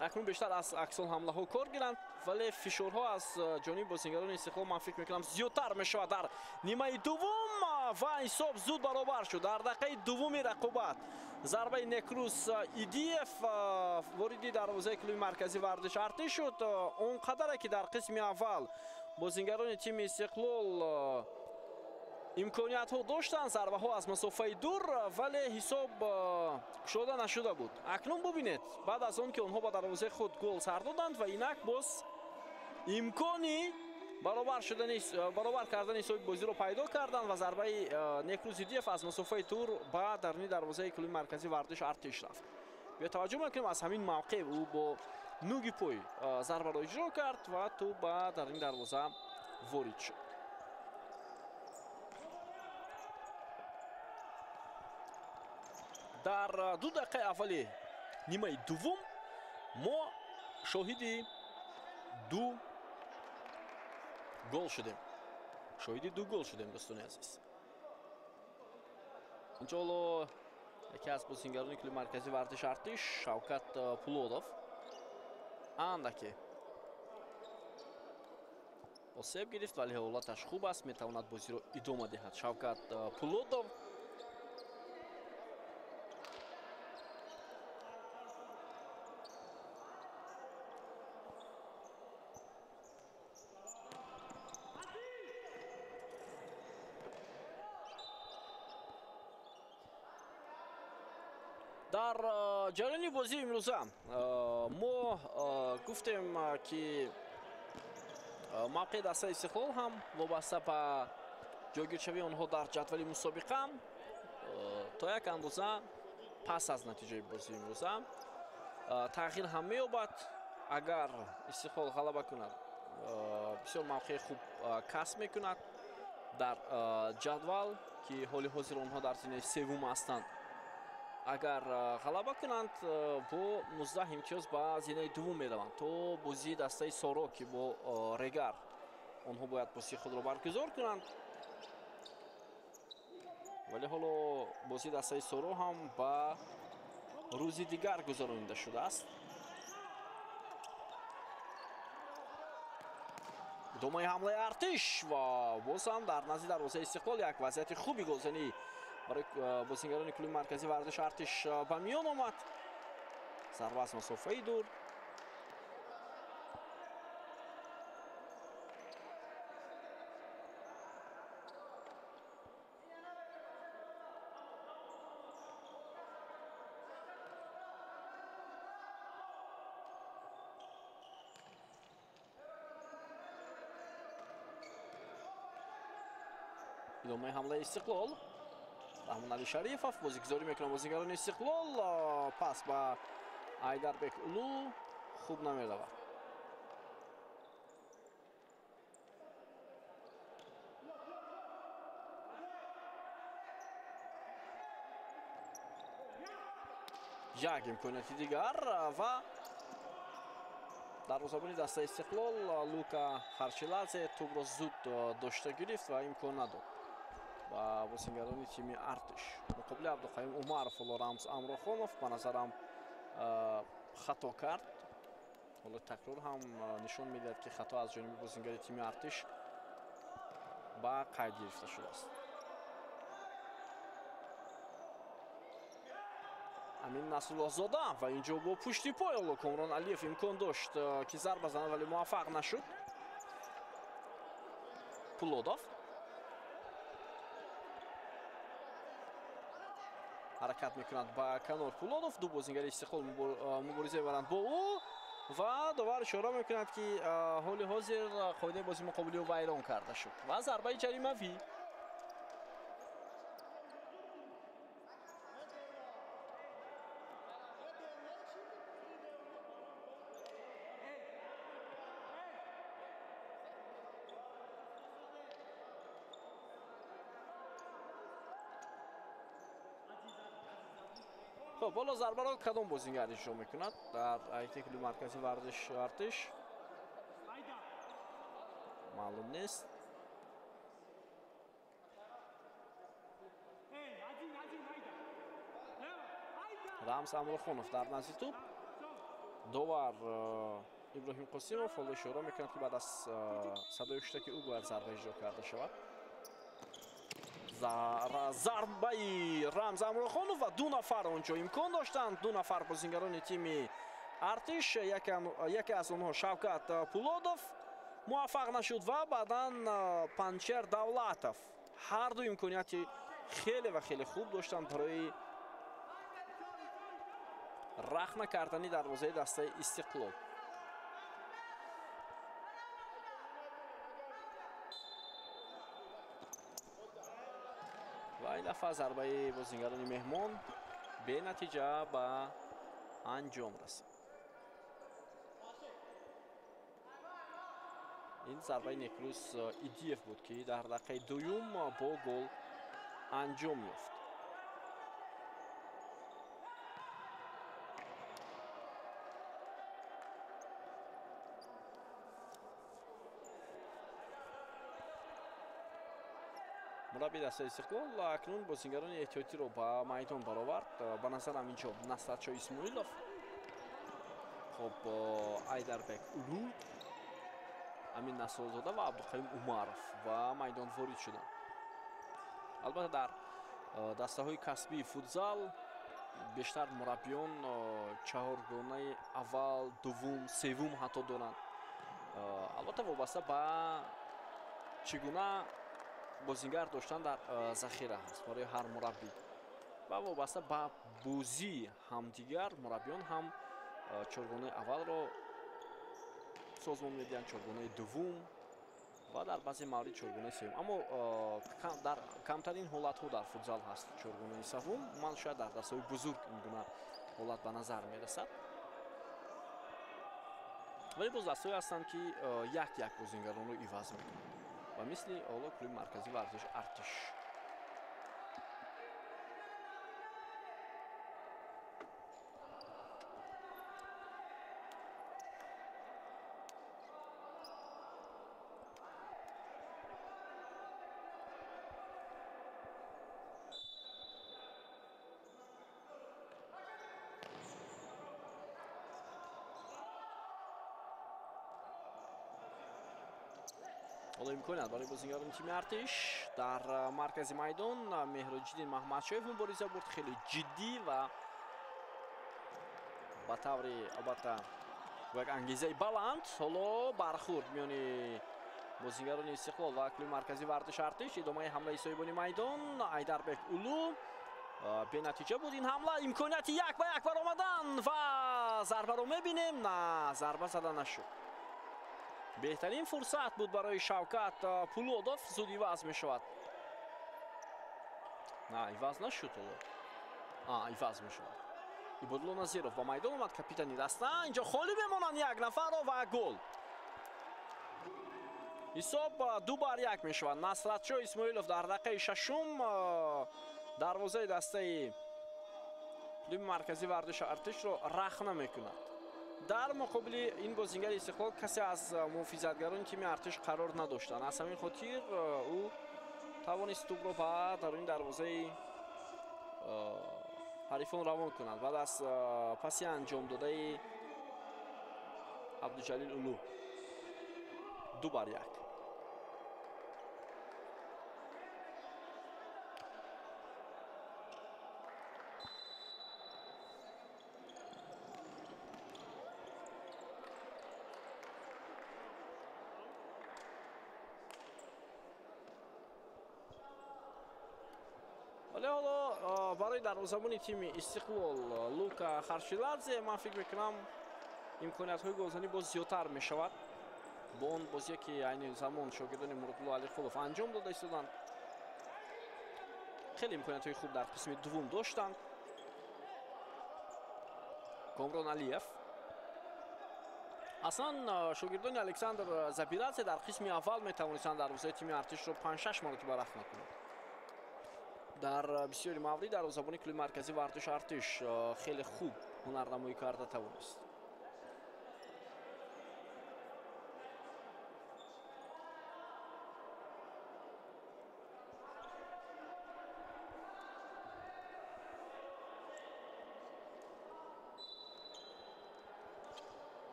акнун бештар аз аксулҳамлаҳо кор гиранд, вале фишорҳо аз ҷониби бозингарони Истиқлол, ман фикр мекунам, зиёдтар мешавад дар нимаи дуввум ва ҳисоб зуд баробар шуд. Дар дақиқаи дуввуми рақобат зарбаи Некрӯз Идиев вориди дарвозаи клуби марказии варзиш Артиш шуд. Он қадаре ки дар қисми аввал бозингарони тими Истиқлол имкониятҳо доштанд, зарбаҳо аз масофаи дур, вале ҳисоб кушода нашуда буд. Акнун бубинед, баъд аз он ки онҳо ба дарвозаи худ гол сар доданд ва инак боз имкони баробар кардани ҳисоби бозиро пайдо карданд ва зарбаи Некрӯз Идиев аз масофаи дур ба даруни дарвозаи клуби марказии варзиш Артиш рафт. Биё таваҷҷӯҳ мекунем, аз ҳамин мавқеъ ӯ бо нуги пой зарбаро иҷро кард ва тӯб ба даруни дарвоза ворид шуд. Дар 2 дақиқаи аввали нимаи дуввум мо шоҳиди 2 гол шудем. Шоҳиди 2 гол шудем, дӯстони азиз. Инҷо ҳоло яке аз бозингарони клуби марказии варзиш Артиш Шавкат Пулодов андаке осеб гирифт, вале ҳолаташ хуб аст, метавонад бозиро идома диҳад. Шавкат Пулодов Дар ҷараёни бозии имрӯза мо гуфтем, ки мавқеи дастаи Истиқлол ҳам вобаста ба ҷойгиршавии онҳо дар ҷадвали мусобиқа то як андоза пас аз натиҷаи бозии имрӯза тағйир ҳам меёбад. Агар Истиқлол ғалаба кунад, бисёр мавқеи хуб касб мекунад дар ҷадвал, ки ҳоли ҳозир онҳо дар зинаи севум ҳастанд. Агар ғалаба кунанд, бо 19 имтиёз ба зинаи дуввум мераванд то бозии дастаи Соро, ки бо Регар онҳо бояд бозии худро баргузор кунанд. Вале ҳоло бозии дастаи Соро ҳам ба рӯзи дигар гузаронида шудааст. Идомаи ҳамлаи Артиш ва боз ҳам дар назди дарвозаи Истиқлол як вазъияти хуби голзанӣ барои бозингарони клуби марказии варзиши Артиш ба миён омад. Зарба аз масофаи дур. Идомаи ҳамлаи Истиқлол. Раҳмонали Шарифов бозигузорӣ мекунад бозигарони Истиқлол. Пас ба Айдарбек Улу хуб намеравад. Як имконияти дигар ва дарвозабони дастаи Истиқлол Лука Харчиладзе тӯбро зуд дошта гирифт ва имкон надод ба бозингарони тими Артиш. Муқобили Абдуқаюм Умаров ҳоло Рамз Амрохонов ба назарам хато кард. Ҳоло такрор ҳам нишон медиҳад, ки хато аз ҷониби бозингари тими Артиш ба қайд гирифта шудааст. Амин Насруллоҳзода ва инҷо бо пушти пой ҳоло Комрон Алиев имкон дошт, ки зарба занад, вале муваффақ нашуд. Пулодов ҳаракат мекунад ба канор. Пулодов, ду бозингари Истиқлол мубориза мебаранд бо ӯ ва довар ишора мекунад, ки ҳоли ҳозир қоидаи бозии муқобили ӯ вайрон карда шуд ва зарбаи ҷаримавӣ. Хуб, ҳоло зарбаро кадом бозингар иҷро мекунад дар ҳайати клуби марказии варзиши Артиш маълум нест. Рамз Амрохонов дар назди тӯб. Довар Иброҳим Қосимов ҳоло ишора мекунад, ки баъд аз садои ҳуштаки ӯ бояд зарба иҷро карда шавад. Зарбаи Рамз Амрохонов ва ду нафар онҷо имкон доштанд. Ду нафар бозингарони тими Артиш, яке аз онҳо Шавкат Пулодов муваффақ нашуд ва баъдан Панчер Давлатов. Ҳар ду имконияти хеле ва хеле хуб доштанд барои рахна кардани дарвозаи дастаи Истиқлол. Ва ин дафъа зарбаи бозингарони меҳмон бенатиҷа ба анҷом расид. Ин зарбаи Некрус Идиев буд, ки дар дақиқаи дуюм бо гол анҷом ёфт. Мурабби дастаи Истиқлол акнун бозингарони эҳтиётиро ба майдон баровард. Ба назарам инҷо Насратшо Исмоилов, хуб, Айдарбек Улу, Амин Насруллозода ва Абдуқаюм Умаров ба майдон ворид шуданд. Албатта, дар дастаҳои касбии футзал бештар мураббиён чаҳоргонаи аввал, дуввум, севум ҳатто доранд. Албатта, вобаста ба чӣ гуна бозингар доштан дар захира ҳаст барои ҳар мураббӣ. Ва вобаста ба бозии ҳамдигар мураббиён ҳам чоргонаи аввалро созмон медиҳанд, чоргонаи дуввум ва дар баъзе маврид чоргонаи севум. Аммо дар камтарин ҳолатҳо дар футзал ҳаст чоргонаи севум. Ман шояд дар дастҳои бузург ин гуна ҳолат ба назар мерасад. Вале боз дастҳое ҳастанд, ки як-як бозингаронро иваз мекунанд. Ва мисли ҳоло клуби марказии варзиши Артиш. Ҳоло имконият барои бозингарони тими Артиш дар маркази майдон Меҳроҷиддин Маҳмадшоев мубориза бурд, хеле ҷиддӣ ва ба таври албатта бо як ангезаи баланд. Ҳоло бархӯрд миёни бозингарони Истиқлол ва клуби марказии варзиши Артиш. Идомаи ҳамлаи соҳибони майдон Айдарбек Улу бенатиҷа буд ин ҳамла. Имконияти як ба як баромадан ва зарбаро мебинем. На, зарба зада нашуд. Беҳтарин фурсат буд барои Шавкат Пулодов. Зуд иваз мешавад. На, иваз нашуд ҳоло. Иваз мешавад. Ибодулло Назиров ба майдон омад, капитани даста. Инҷо холӣ мемонанд як нафарро ва гол. Ҳисоб 2-1 мешавад. Насратшо Исмоилов дар дақиқаи шашум дарвозаи дастаи клуби марказии варзиши Артишро рахна мекунад. Дар муқобили ин бозингари Истиқлол касе аз муҳофизатгарони тими Артиш қарор надоштанд. Аз ҳамин хотир ӯ тавонист тӯбро ба даруни дарвозаи ҳарифон равон кунад. Баъд аз паси анҷом додаи Абдуҷалил Улу 2-1. Вале ҳоло барои дарвозабони тими Истиқлол Лука Харшиладзе ман фикр мекунам имкониятҳои голзанӣ боз зиёдтар мешавад. Бо он бозие ки айни замон шогирдони Муродулло Алиқулов анҷом дода истоданд, хеле имкониятҳои хуб дар қисми дуввум доштанд. Комрон Алиев. Аслан шогирдони Александр Забирадзе дар қисми аввал метавонистанд дарвозаи тими Артишро 5-6 маротиба рахна кунанд. Дар бисёри маврид дарвозабони клуби марказии варзиши Артиш хеле хуб ҳунарнамоӣ карда тавонист.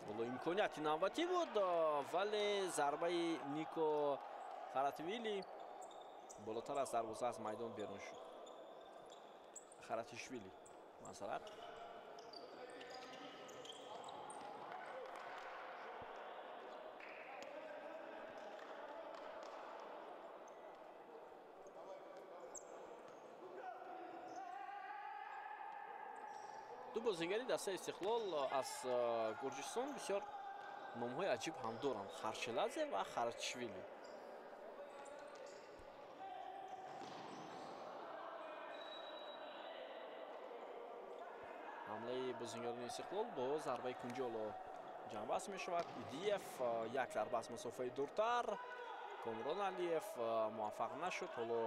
Ҳоло имконияти навбатӣ буд, вале зарбаи Нико Харатвили болотар аз дарвоза аз майдон берун шуд. Харатишвили масалан. Ду бозингари дастаи Истиқлол аз Гурҷистон бисёр номҳои аҷиб ҳам доранд: Харшиладзе ва Харатишвили. Ҳамлаи бозингарони Истиқлол бо зарбаи кунҷоло ҷамъбаст мешавад. Идиев як зарба аз масофаи дуртар. Комрон Алиев муваффақ нашуд. Ҳоло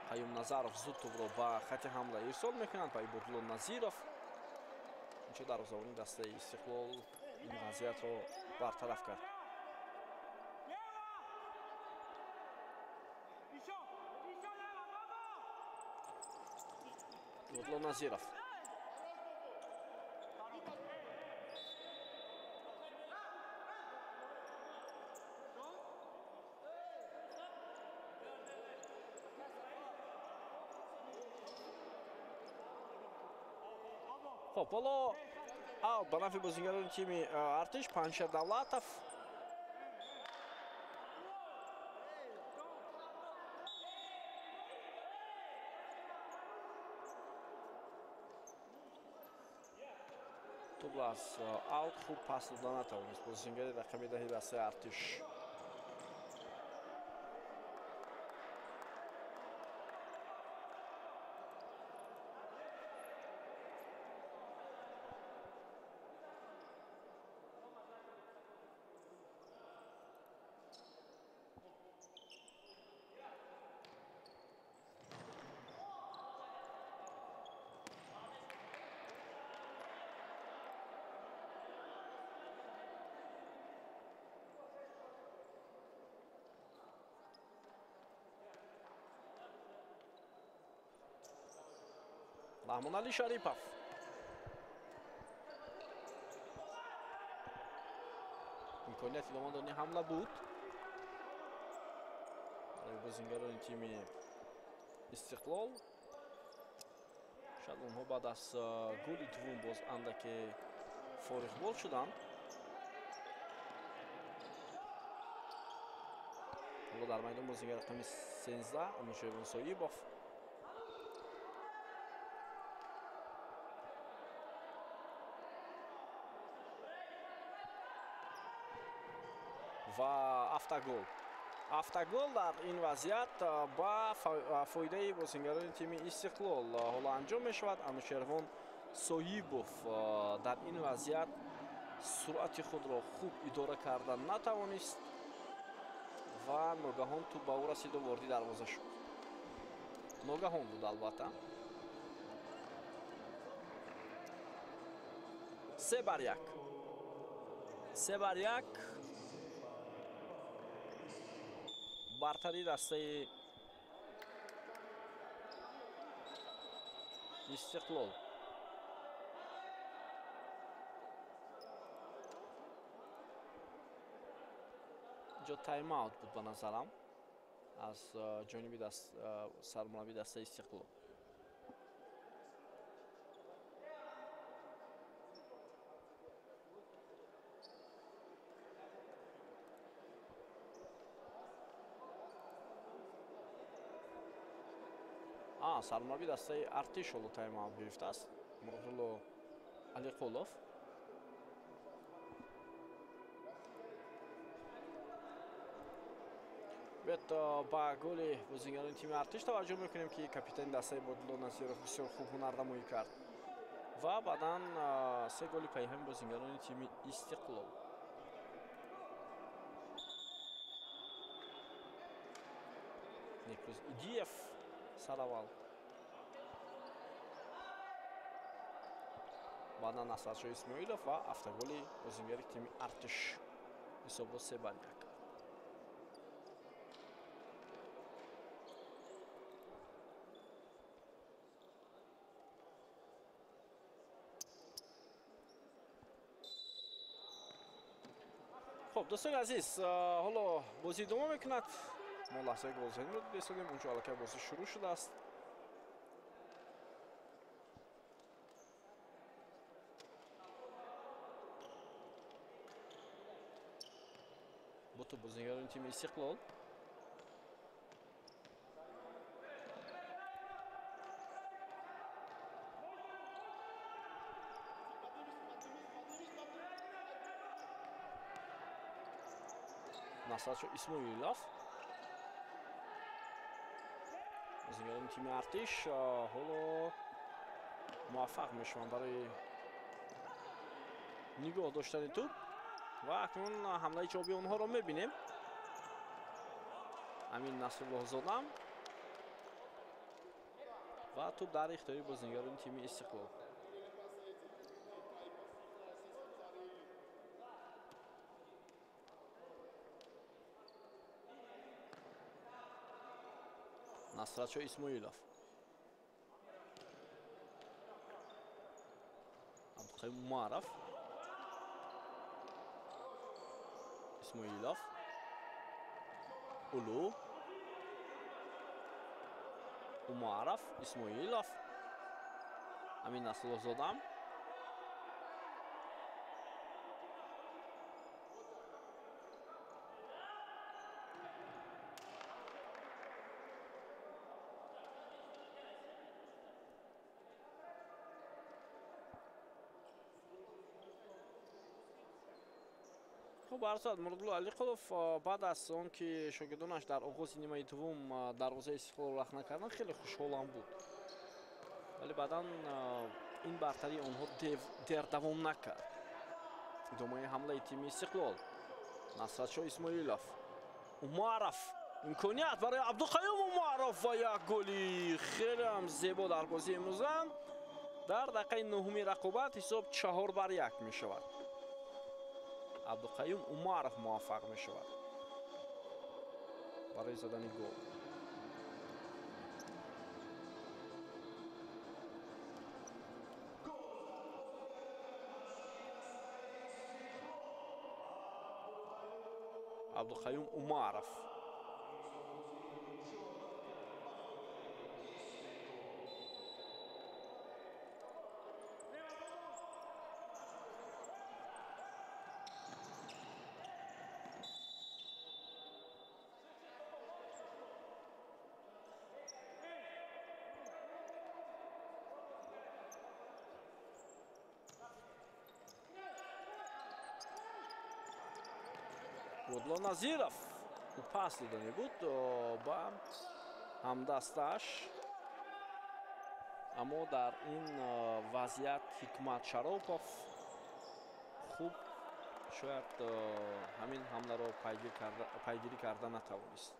Қаюм Назаров зуд тӯбро ба хати ҳамла ирсол мекунанд ба Ибодулло Назиров. Инҷо дарвозабони дастаи Истиқлол ин вазъиятро бартараф кард. Ибодулло Назиров. Хоб, ҳоло аут ба нафъи бозингарони тими Артиш. Паншер Давлатов. Тӯбро аз аут хуб пас дода натавонист бозингари рақами 10 дастаи Артиш. Раҳмонали Шарипов. Имконияти идома додани ҳамла буд барои бозингарони тими Истиқлол. Шояд онҳо баъд аз голи дуввум боз андаке фориғбол шуданд. Ҳоло дар майдон бозингар рақами 13 Анушервон Соибов. Ва автогол. Автогол дар ин вазъият ба фоидаи бозингарони тими Истиқлол ҳоло анҷом мешавад. Анушервон Соибов дар ин вазъият суръати худро хуб идора карда натавонист ва ногаҳон тӯб ба ӯ расиду ворди дарвоза шуд. Ногаҳон буд албатта. 3-1. 3-1. Бартари дастаи Истиқлол. Инҷо тайм-аут буд ба назарам аз ҷониби сармурабби дастаи Истиқлол. Сармурабби дастаи Артиш ҳоло тайм-аут гирифтааст. Муродулло Алиқулов. Биёд ба голи бозингарони тими Артиш таваҷҷӯҳ мекунем, ки капитани дастаи Бодило Насиров бисёр хуб ҳунарнамоӣ кард ва баъдан се голи пайҳами бозингарони тими Истиқлол. Некрӯз Идиев сараввал, баъдан Насратшо Исмоилов ва автоголи бозингари тими Артиш. Ҳисобро 3-1. Хуб, дӯстони азиз, ҳоло бозӣ идома мекунад. Мо лаҳзаи голзаниро дида истодем, онҷо аллакай бозӣ шурӯъ шудааст. Бо тӯб бозингарони тими Истиқлол. Насратшо Исмоилов. Бозингарони тими Артиш ҳоло муваффақ мешаванд барои нигоҳ доштани тӯб ва акнун ҳамлаи ҷавобии онҳоро мебинем. Амин Насруллоҳзода ва тӯб дар ихтиёри бозингарони тими Истиқлол. Насратшо Исмоилов. Абдуқаюм Умаров. Исмоилов. Улу. Умаров. Исмоилов. Амин Насруллоҳзода. Хуб, арсад Муродулло Алиқулов баъд аз он ки шогирдонаш дар оғози нимаи дуввум дарвозаи Истиқлолро рахна карданд, хеле хушҳолам буд. Вале баъдан ин бартарии онҳо дер давом накард. Идомаи ҳамлаи тими Истиқлол. Насратшоҳ Исмоилов. Умаров. Имконият барои Абдуқаюм Умаров ва як голи хеле ҳам зебо дар бозии имрӯза. Дар дақиқаи нуҳуми рақобат ҳисоб 4-1 мешавад. Абдуқаюм Умаров муваффақ мешавад барои задани гол. Абдуқаюм Умаров. Муродулло Назиров ӯ пас додани буд ба ҳамдасташ, аммо дар ин вазъият Ҳикмат Шаропов хуб шояд ҳамин ҳамларо пайгирӣ карда натавонист.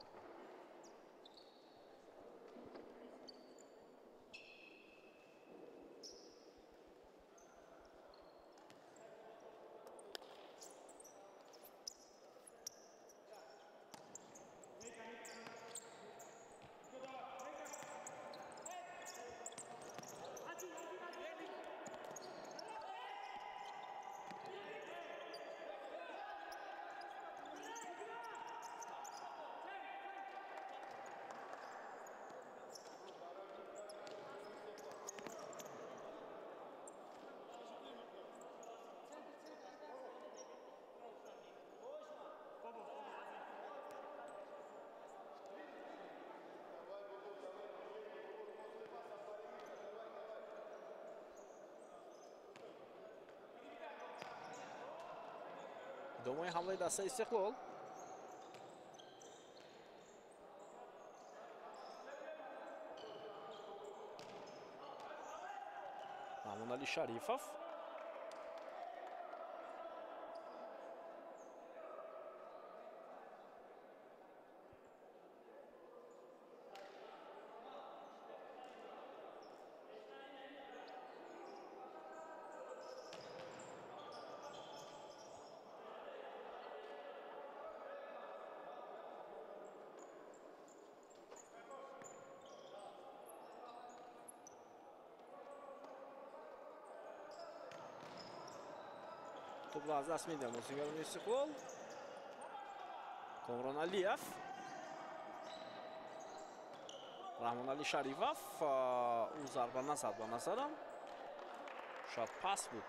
Идомаи ҳамлаи дастаи Истиқлол. Раҳмонали Шарифов. Топро аз даст медиҳад бозигарони Истиқлол. Комрон Алиев. Раҳмонали Шарифов. Ӯ зарба назад ба назарам. Шояд пас буд.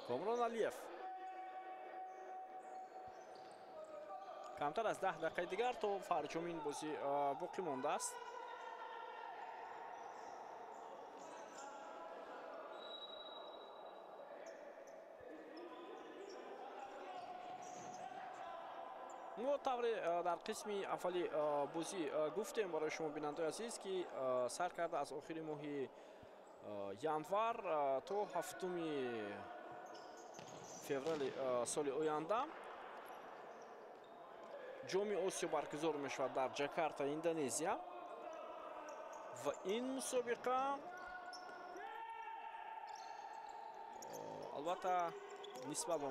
Комрон Алиев. Камтар аз 10 дақиқаи дигар то фарҷоми ин бозӣ боқӣ мондааст. Мо тавре дар қисми аввали бозӣ гуфтем барои шумо бинандаои азиз, ки сар карда аз охири моҳи январ то 7 феврали соли оянда ҷоми Осиё баргузор мешавад дар Ҷакарта, Индонезия. Ва ин мусобиқа албатта нисбат ба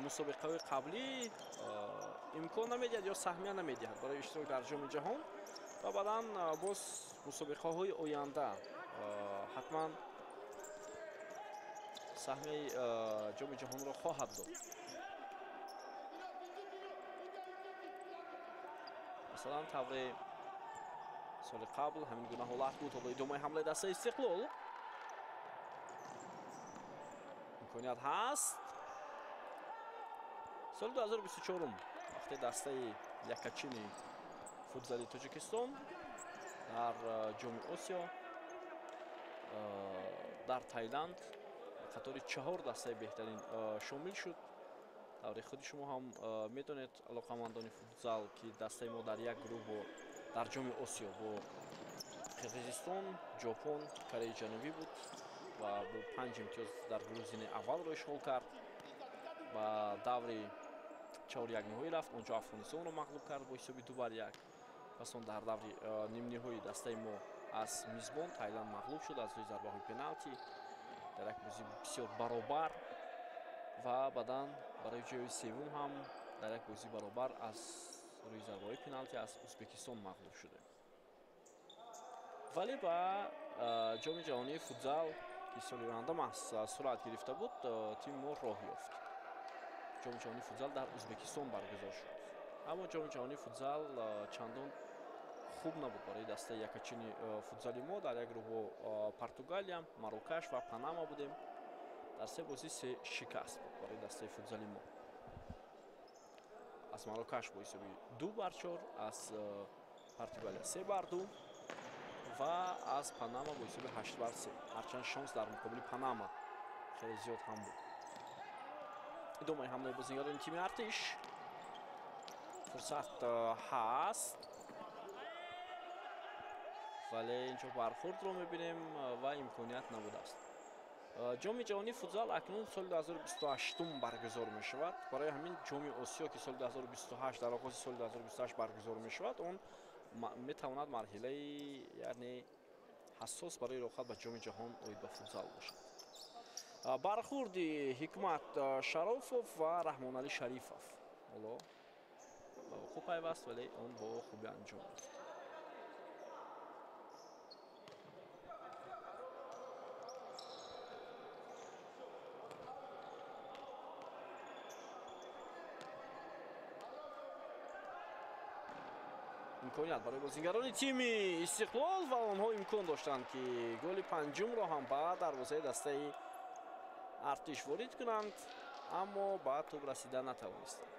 мусобиқаҳои қаблӣ имкон намедиҳад ё саҳмия намедиҳад барои иштирок дар ҷоми ҷаҳон ва баъдан боз мусобиқаҳои оянда ҳатман саҳмияи ҷоми ҷаҳонро хоҳад дод. Масалан, тавре Соли қабл ҳамин гуна ҳолат буд. Ҳоло идомаи ҳамлаи дастаи Истиқлол. Имконият ҳаст. Соли 2024 вақте дастаи якачини футзали Тоҷикистон дар Ҷоми Осиё дар Таиланд қатори 4 дастаи беҳтарин шомил шуд. Тавре худи шумо ҳам медонед, алоқамандони футзал, ки дастаи мо дар як гурӯҳ бо дар Ҷоми Осиё бо Қирғизистон, Ҷопон, Кореяи Ҷанубӣ буд ва бо 5 имтиёз дар гурӯҳ зинаи аввалро ишғол кард. Ба даври 4-1 рафт. Онҷо Афғонистонро мағлуб кард бо ҳисоби 2-1. Пас он дар даври нимниҳои дастаи мо аз мизбон Таиланд мағлуб шуд аз рӯи зарбаҳои пеналти дар як бозӣ бисёр баробар ва баъдан барои ҷои севум ҳам дар як бозӣ баробар аз рӯи зарбаҳои пеналти аз Ӯзбекистон мағлуб шудем. Вале ба Ҷоми ҷаҳонии футзал, ки соли оянда маҳз сурат гирифта буд, тими мо роҳ ёфт. Ҷоми ҷаҳонии футзал дар Ӯзбекистон баргузор шуд. Аммо Ҷоми ҷаҳонии футзал чандон хуб набуд барои дастаи якачини футзали мо. Дар як гурӯҳ бо Португалия, Марокаш ва Панама будем. Дар се бозӣ 3 шикаст буд барои дастаи футзали мо. Аз Марокаш бо ҳисоби 2-4, аз Португалия 3-2 ва аз Панама бо ҳисоби 8-3. Ҳарчанд шонс дар муқобили Панама хеле зиёд ҳам буд. Идомаи ҳамлаи бозигарони тими Артиш. Фурсат ҳаст, вале инҷо бархӯрдро мебинем ва имконият набудааст. Ҷоми ҷаҳонии футзал акнун соли 2028 баргузор мешавад. Барои ҳамин Ҷоми Осиё, ки соли 2028 дар оғози соли 2028 баргузор мешавад, он метавонад марҳилаи яъне ҳассос барои роҳхат ба Ҷоми ҷаҳон оид ба футзал бошад. Бархӯрди Ҳикмат Шарофов ва Раҳмоналӣ Шарифов ҳоло ба вуқӯъ пайваст, вале он бо хубӣ анҷом ёфт. Имконият барои бозигарони тими Истиқлол ва онҳо имкон доштанд, ки голи панҷумро ҳам ба дарвозаи дастаи Артиш ворид кунанд, аммо ба тӯб расида натавонистанд.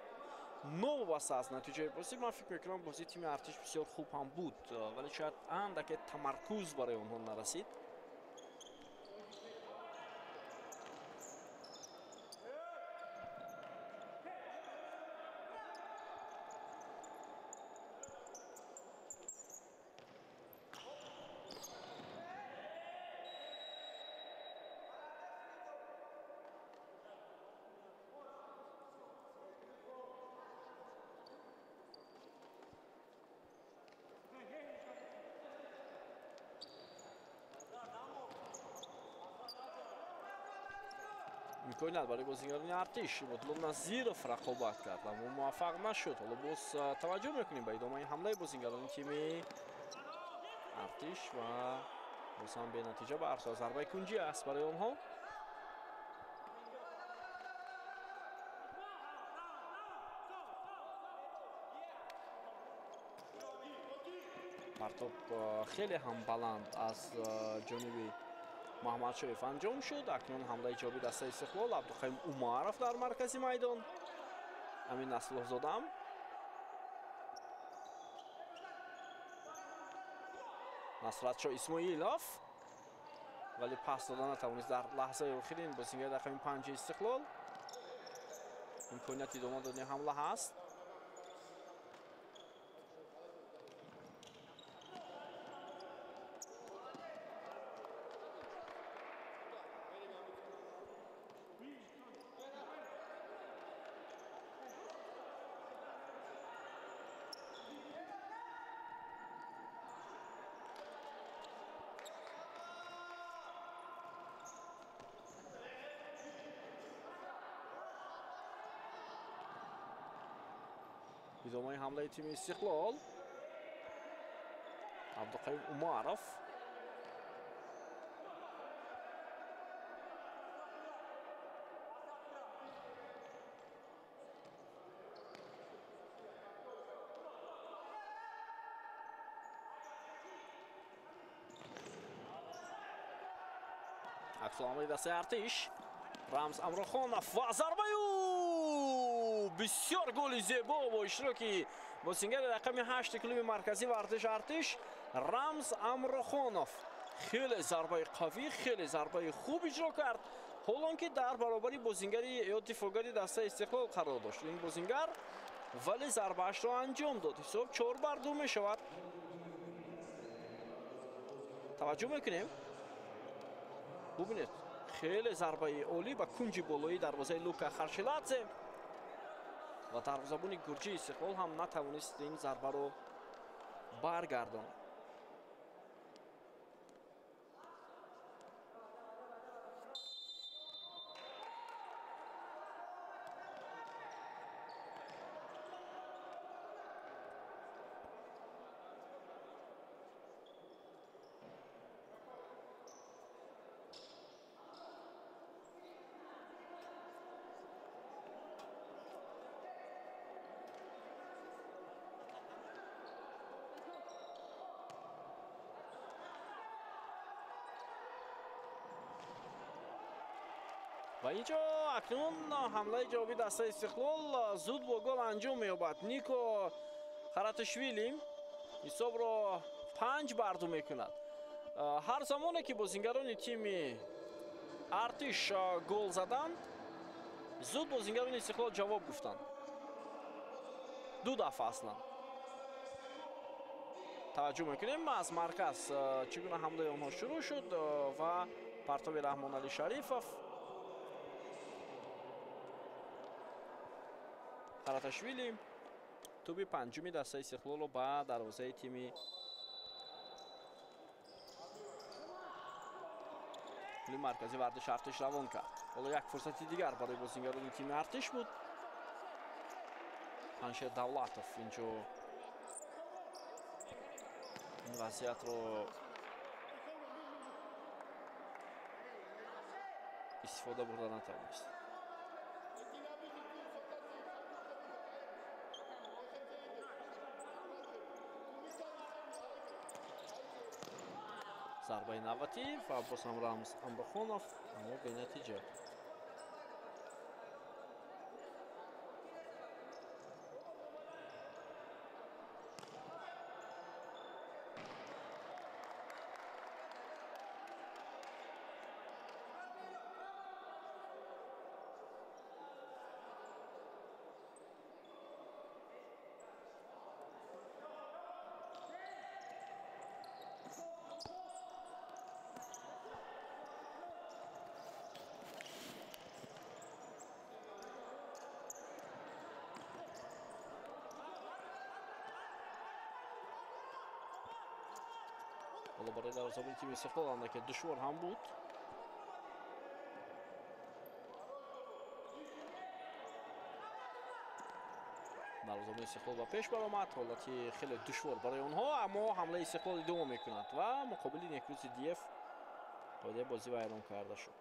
Новобаста аз натиҷаи бозӣ, ман фикр мекунам бозии тими Артиш бисёр хуб ҳам буд, вале шояд андаке тамаркуз барои онҳо нарасид. Имконият барои бозигарони Артиш. Ибодулло Назиров рақобат кард, аммо муваффақ нашуд. Ҳоло боз таваҷҷӯҳ мекунем ба идомаи ҳамлаи бозигарони тими Артиш ва боз ҳам бенатиҷа ба арсо зарбаи кунҷӣ аст барои онҳо. Партоб хеле ҳам баланд аз ҷониби Маҳмадшоев анҷом шуд. Акнун ҳамлаи ҷавоби дастаи Истиқлол. Абдуқаюм Умаров дар маркази майдон. Амин Насруллоҳзодам. Насратшо Исмоилов, вале пас дода натавонист дар лаҳзаи охирин бозигари рақами 5 Истиқлол. Имконияти идома додани ҳамла ҳаст. Идомаи ҳамлаи тими Истиқлол. Абдуқаюм Умаров. Аксуламали дастаи Артиш. Рамз Амрохонов ва зарбаи бисёр голи зебо бо иштироки бозингари рақами 8 клуби марказӣ варзиш Артиш Рамз Амрохонов. Хеле зарбаи қавӣ, хеле зарбаи хуб иҷро кард. Ҳолон ки дар баробари бозингари ё дифоъгари дастаи Истиқлол қарор дошт ин бозингар, вале зарбаашро анҷом дод. Ҳисоб 4-2 мешавад. Таваҷҷӯҳ мекунем. Бубинед, хеле зарбаи олӣ ба кунҷи болоии дарвозаи Лука Харшиладзе ва дарвозабони гурҷии Истиқлол ҳам натавонист ин зарбаро баргардонад. Ва инҷо акнун ҳамлаи ҷавобии дастаи Истиқлол зуд бо гол анҷом меёбад. Нико Харатишвили ҳисобро 5-2 мекунад. Ҳар замоне ки бозингарони тими Артиш гол заданд, зуд бозингарони Истиқлол ҷавоб гуфтанд. Ду дафъа аслан. Таваҷҷӯҳ мекунем аз марказ чӣ гуна ҳамлаи онҳо шурӯъ шуд ва партоби Раҳмонали Шарифов. Хараташвили тӯби панҷуми дастаи Истиқлолро ба дарвозаи тими клуби марказии варзиши Артиш равон кард. Ҳоло як фурсати дигар барои бозингарони тими Артиш буд. Паншер Давлатов инҷо ин вазъиятро истифода бурда натавонист. Зарбаи навбатӣ ва боз ҳам Рамз Амрохонов, аммо бенатиҷа. Ҳоло барои дарвозабони тими Истиқлол андаке душвор ҳам буд. Дарвозабони Истиқлол ба пеш баромад. Ҳолати хеле душвор барои онҳо, аммо ҳамлаи Истиқлол идома мекунад ва муқобили Некрӯзи Диев қоидаи бозӣ вайрон карда шуд.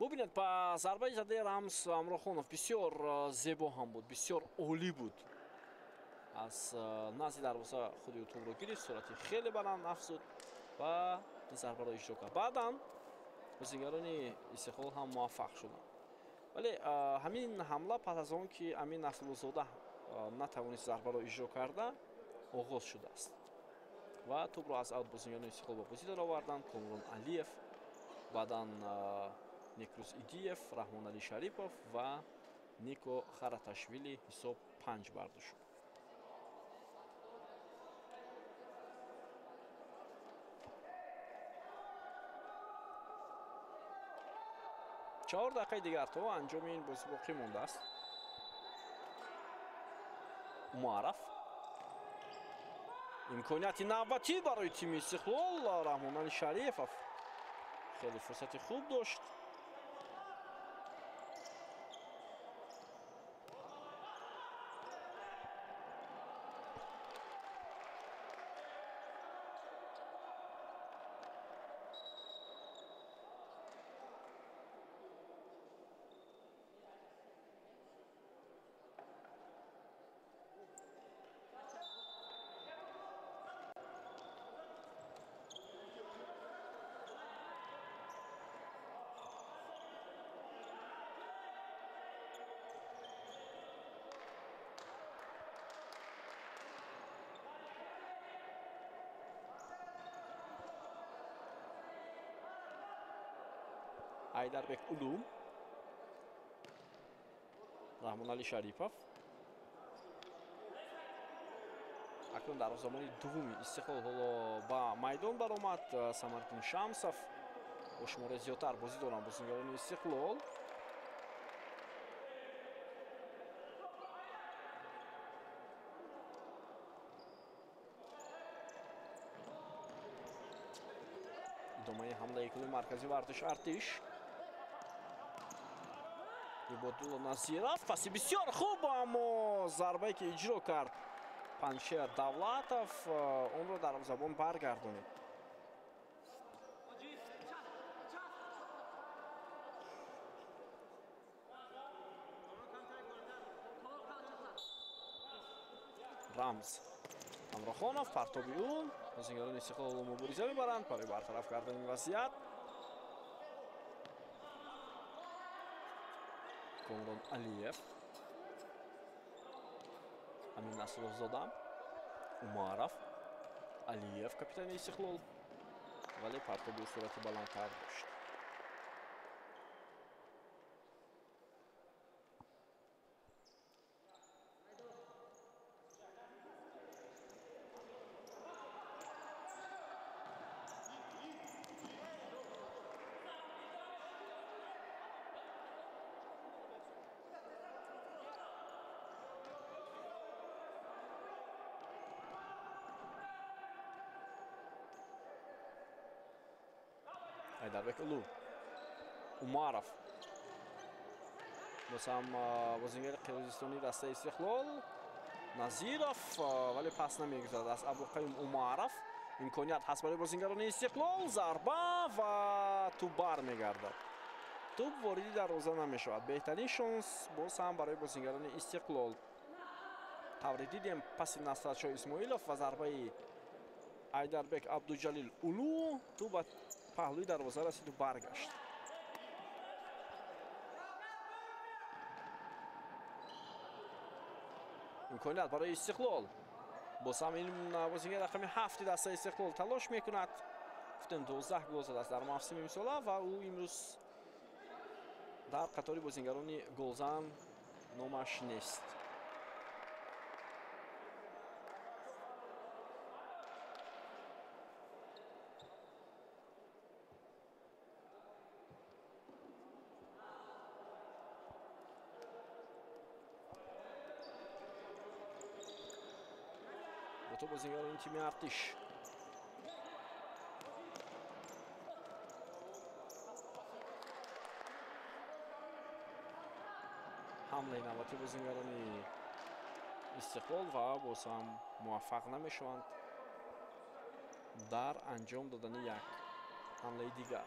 Бубинед, ба зарбаи задаи Рамз Амрохонов бисёр зебо ҳам буд, бисёр олӣ буд. Аз назди дарвоза худи тӯбро гирифт, суръати хеле баланд афзуд ва ин зарбаро иҷро кард. Баъдан бозингарони Истиқлол ҳам муваффақ шуданд. Вале ҳамин ҳамла пас аз он ки Амин Насруллозода натавонист зарбаро иҷро карда, оғоз шудааст ва тӯбро аз аут бозингарони Истиқлол ба бозӣ дароварданд. Комрон Алиев, баъдан Некрӯз Идиев, Раҳмонали Шарипов ва Нико Хараташвили. Ҳисоб 5-2 шуд. Чор дақиқаи дигар то анҷоми ин бозӣ боқӣ мондааст. Умаров Имконияти навбатӣ барои тими Истиқлол. Раҳмонали Шарифов хеле фурсати хуб дошт. Айдарбек Улу, Раҳмонали Шарипов. Акнун дарвозабони дуввуми Истиқлол ҳоло ба майдон баромад. Самардин Шамсов бо шумораи зиёдтар бозӣ доранд бозигарони Истиқлол. Идомаи ҳамлаи клуби марказии варзиш Артиш. Ибодулло Назиров, паси бисёр хуб, аммо зарбае ки иҷро кард Паншер Давлатов, онро дарвозабон баргардонид. Рамз Амрохонов, партоби ӯ, бозигарони Истиқлол мубориза мебаранд барои бартараф кардани вазъият. Комрон Алиев, Амин Насруллозода, Умаров, Алиев, капитани Истиқлол, вале партоби суръати баландтар дошт. Айдарбек Улу, Умаров, боз ҳам бозигари қирғизистони дастаи Истиқлол, Назиров, вале пас намегузарад аз Абдулқаюм Умаров. Имконият ҳаст барои бозигарони Истиқлол, зарба ва тӯб бармегардад. Тӯб вориди дарвоза намешавад. Беҳтарин шонс боз ҳам барои бозигарони Истиқлол. Тавре дидем, паси Насратшоҳ Исмоилов ва зарбаи Айдарбек Абдуҷалил Улу, тӯб ба паҳлӯи дарвоза расиду баргашт. Имконият барои Истиқлол. Боз ҳам ин бозигари рақами 7 дастаи Истиқлол талош мекунад. Гуфтем 12 гол задааст дар мавсими имсола ва ӯ имрӯз дар қатори бозигарони голзан номаш нест. То бозигарони тими Артиш. Ҳамлаи навбатии бозигарони Истиқлол ва боз ҳам муваффақ намешаванд дар анҷом додани як ҳамлаи дигар.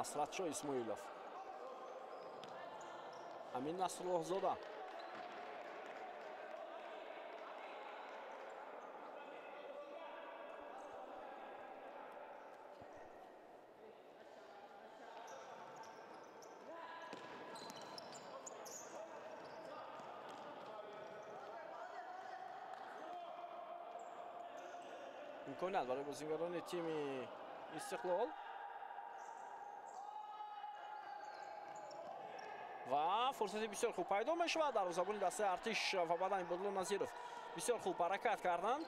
Насратшоҳ Исмоилов, Амин Насруллоҳзода, имконият барои бозигарони тими Истиқлол ва фурсати бисёр хуб пайдо мешавад. Дарвозабони дастаи Артиш ва баъдан Ибодулло Назиров бисёр хуб ҳаракат карданд.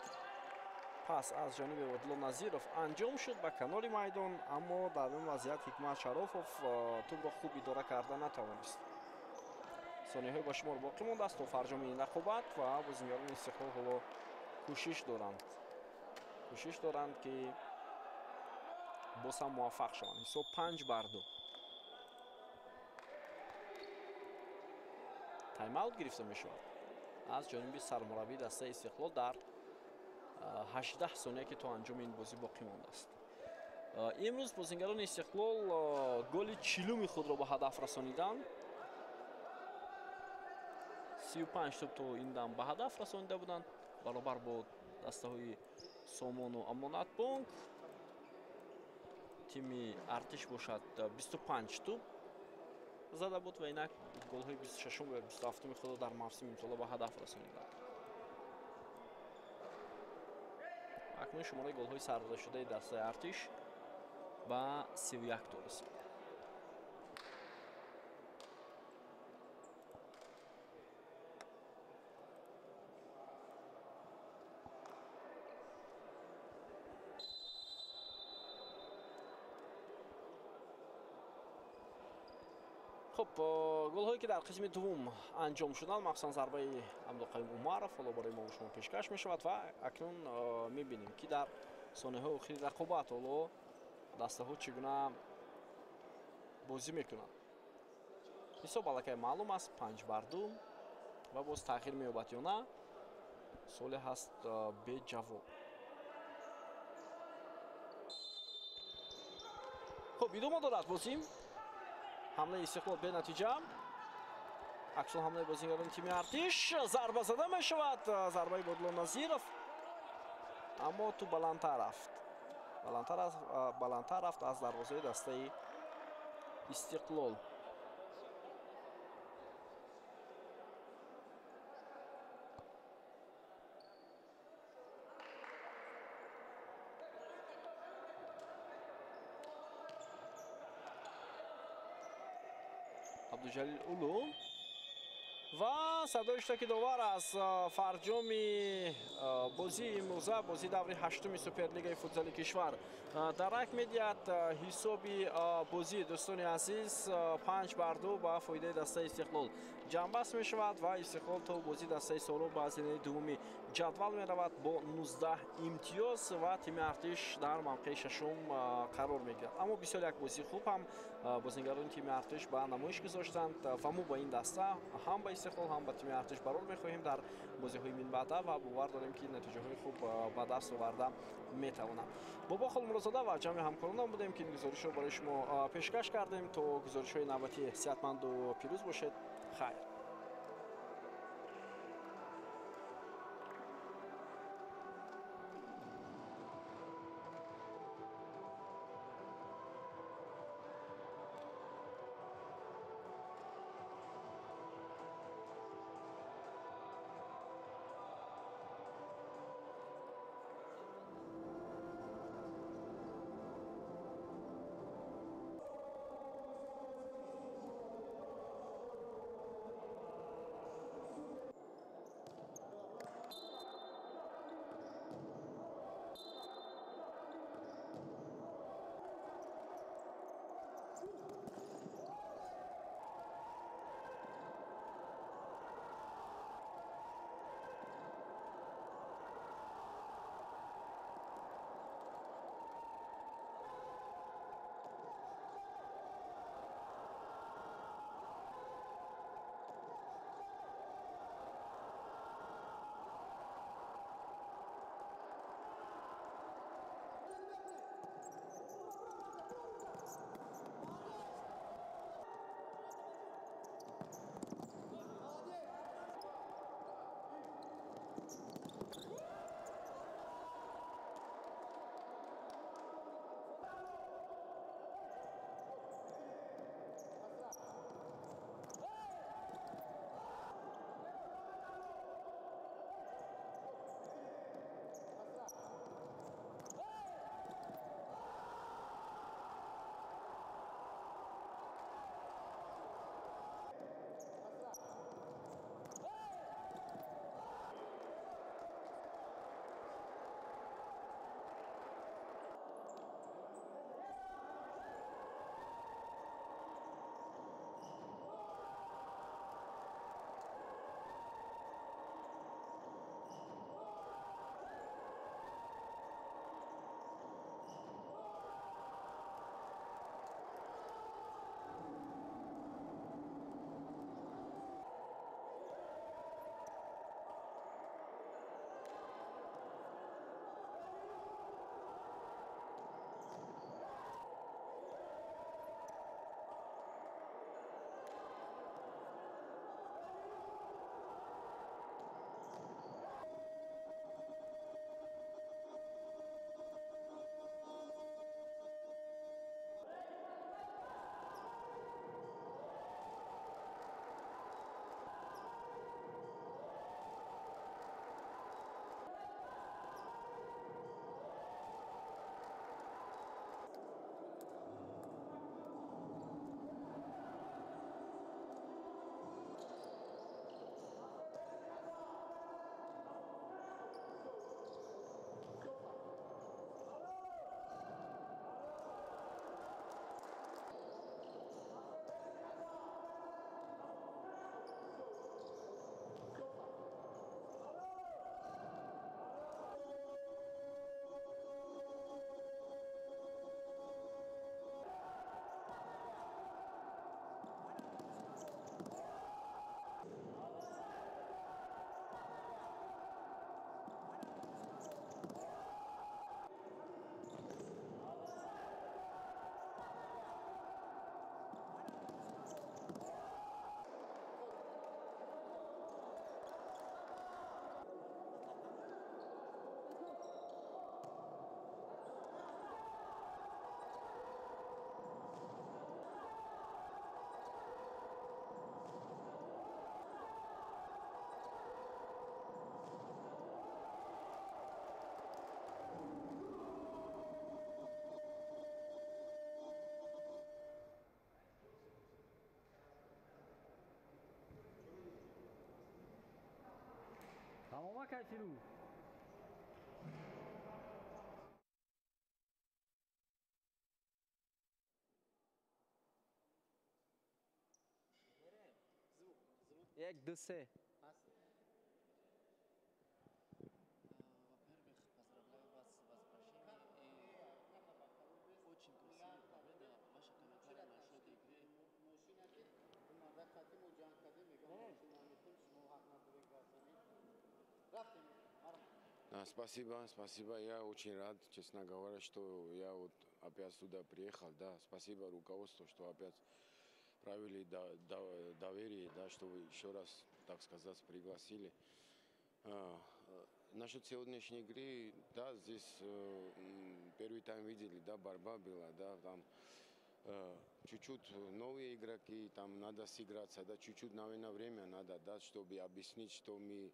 Пас аз ҷониби Водило Назиров анҷом шуд ба канори майдон, аммо дар ин вазъият Ҳикмат Шарофов тӯбро хуб идора карда натавонист. Сонияҳои ба шумор боқӣ мондааст то фарҷоми ин рақобат ва бозингарони Истиқлол ҳоло кӯшиш доранд, ки боз ҳам муваффақ шаванд. Ҳисоб 5-2. Тайм-аут гирифта мешавад аз ҷониби сармураббии дастаи Истиқлол дар 18 сония, ки то анҷоми ин бозӣ боқӣ мондааст. Имрӯз бозингарони Истиқлол голи 40-уми худро ба ҳадаф расониданд. 35 тӯб то ин дам ба ҳадаф расонида буданд, баробар бо дастаҳои Сомону Амонатбонк. Тими Артиш бошад 25 тӯб зада буд ва инак голҳои 26 ва 27 худро дар мавсими имсола ба ҳадаф расониданд. Акнун шумораи голҳои сардодашудаи дастаи Артиш ба 31 то расид. Хуб, голҳое ки дар қисми дуввум анҷом шуданд, махсусан зарбаи Абдуқаюм Умаров ҳоло барои мо шумо пешкаш мешавад ва акнун мебинем, ки дар сонияҳои охири рақобат ҳоло дастаҳо чӣ гуна бозӣ мекунанд. Ҳисоб аллакай маълум аст, 5-2 ва боз таъхир меёбад ё на, суоле ҳаст беҷавоб. Хуб, идома дорад бозӣ. Ҳамлаи Истиқлол бенатиҷа. Аксул ҳамлаи бозингарони тими Артиш. Зарба зада мешавад. Зарбаи Бодило Назиров, аммо тӯб баландтар рафт. Баландтар рафт аз дарвозаи дастаи Истиқлол. Абдуҷалил Улу ва садои иштироки довар аз фарҷоми бозии имрӯза, бозии даври 8-уми Суперлигаи футзали кишвар дарак медиҳад. Ҳисоби бозӣ, дӯстони азиз, 5-2 ба фоидаи дастаи Истиқлол ҷамъбаст мешавад ва Истиқлол то бозии дастаи Соро ба зинаи дуввуми ҷадвал меравад бо 19 имтиёз ва тими Артиш дар мавқеи шашум қарор мегирад. Аммо бисёр як бозии хуб ҳам бозингарони тими Артиш ба намоиш гузоштанд ва мо ба ин даста ҳам ба Истиқлол, ҳам ба тими Артиш барор мехоҳем дар бозиҳои минбаъда ва бовар дорем, ки натиҷаҳои хуб ба даст оварда метавонанд. Бобо Холмурозода ва ҷамъи ҳамкоронам будем, ки ин гузоришро барои шумо пешкаш кардем. То гузоришҳои навбатӣ сиҳатманду пирӯз бошед. Хайр. Аллакай Фирӯз. Як, ду, се. Во-первых, поздравляю вас с возвращением и очень красивая победа. Ваши комментарии насчет игры. Да, спасибо, спасибо. Я очень рад, честно говоря, что я вот опять сюда приехал. Да, спасибо руководству, что опять провели доверие, да, что вы еще раз, так сказать, пригласили. Насчет сегодняшней игры, да, здесь первый тайм видели, да, борьба была, да, там чуть-чуть новые игроки, там надо сыграться, да, чуть-чуть, наверное, время надо, да, чтобы объяснить, что мы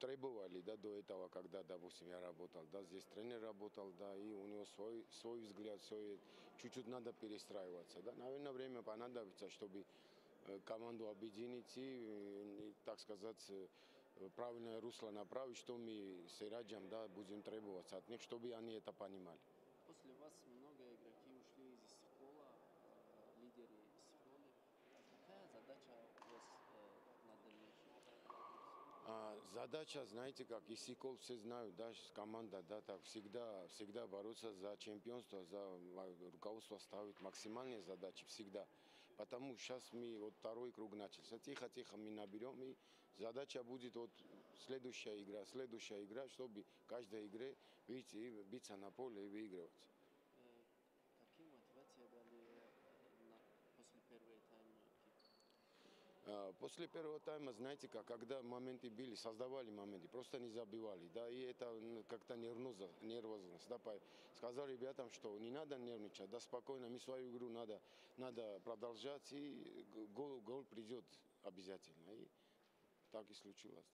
требовали, да, до этого, когда, допустим, я работал, да, здесь тренер работал, да, и у него свой взгляд, свой, чуть-чуть надо перестраиваться, да, наверное, время понадобится, чтобы команду объединить и, так сказать, правильное русло направить, что мы с Ираджем, да, будем требоваться от них, чтобы они это понимали. После вас много игроки ушли из Истиклола, лидеры Истиклола. Какая задача у вас на дальнейшем? Задача, знаете, как Истиклол все знают, да, команда, да, так всегда, всегда бороться за чемпионство, за руководство ставит максимальные задачи всегда. Потому сейчас мы вот второй круг начался, тихо-тихо мы наберем, и задача будет вот следующая игра, чтобы в каждой игре выйти и биться на поле и выигрывать. Какие мотивации дали после первого тайма? После первого тайма, знаете как, когда моменты были, создавали моменты, просто не забивали, да, и это как-то нервозность, да, сказал ребятам, что не надо нервничать, да, спокойно, мы свою игру надо продолжать, и гол придет обязательно, и так и случилось.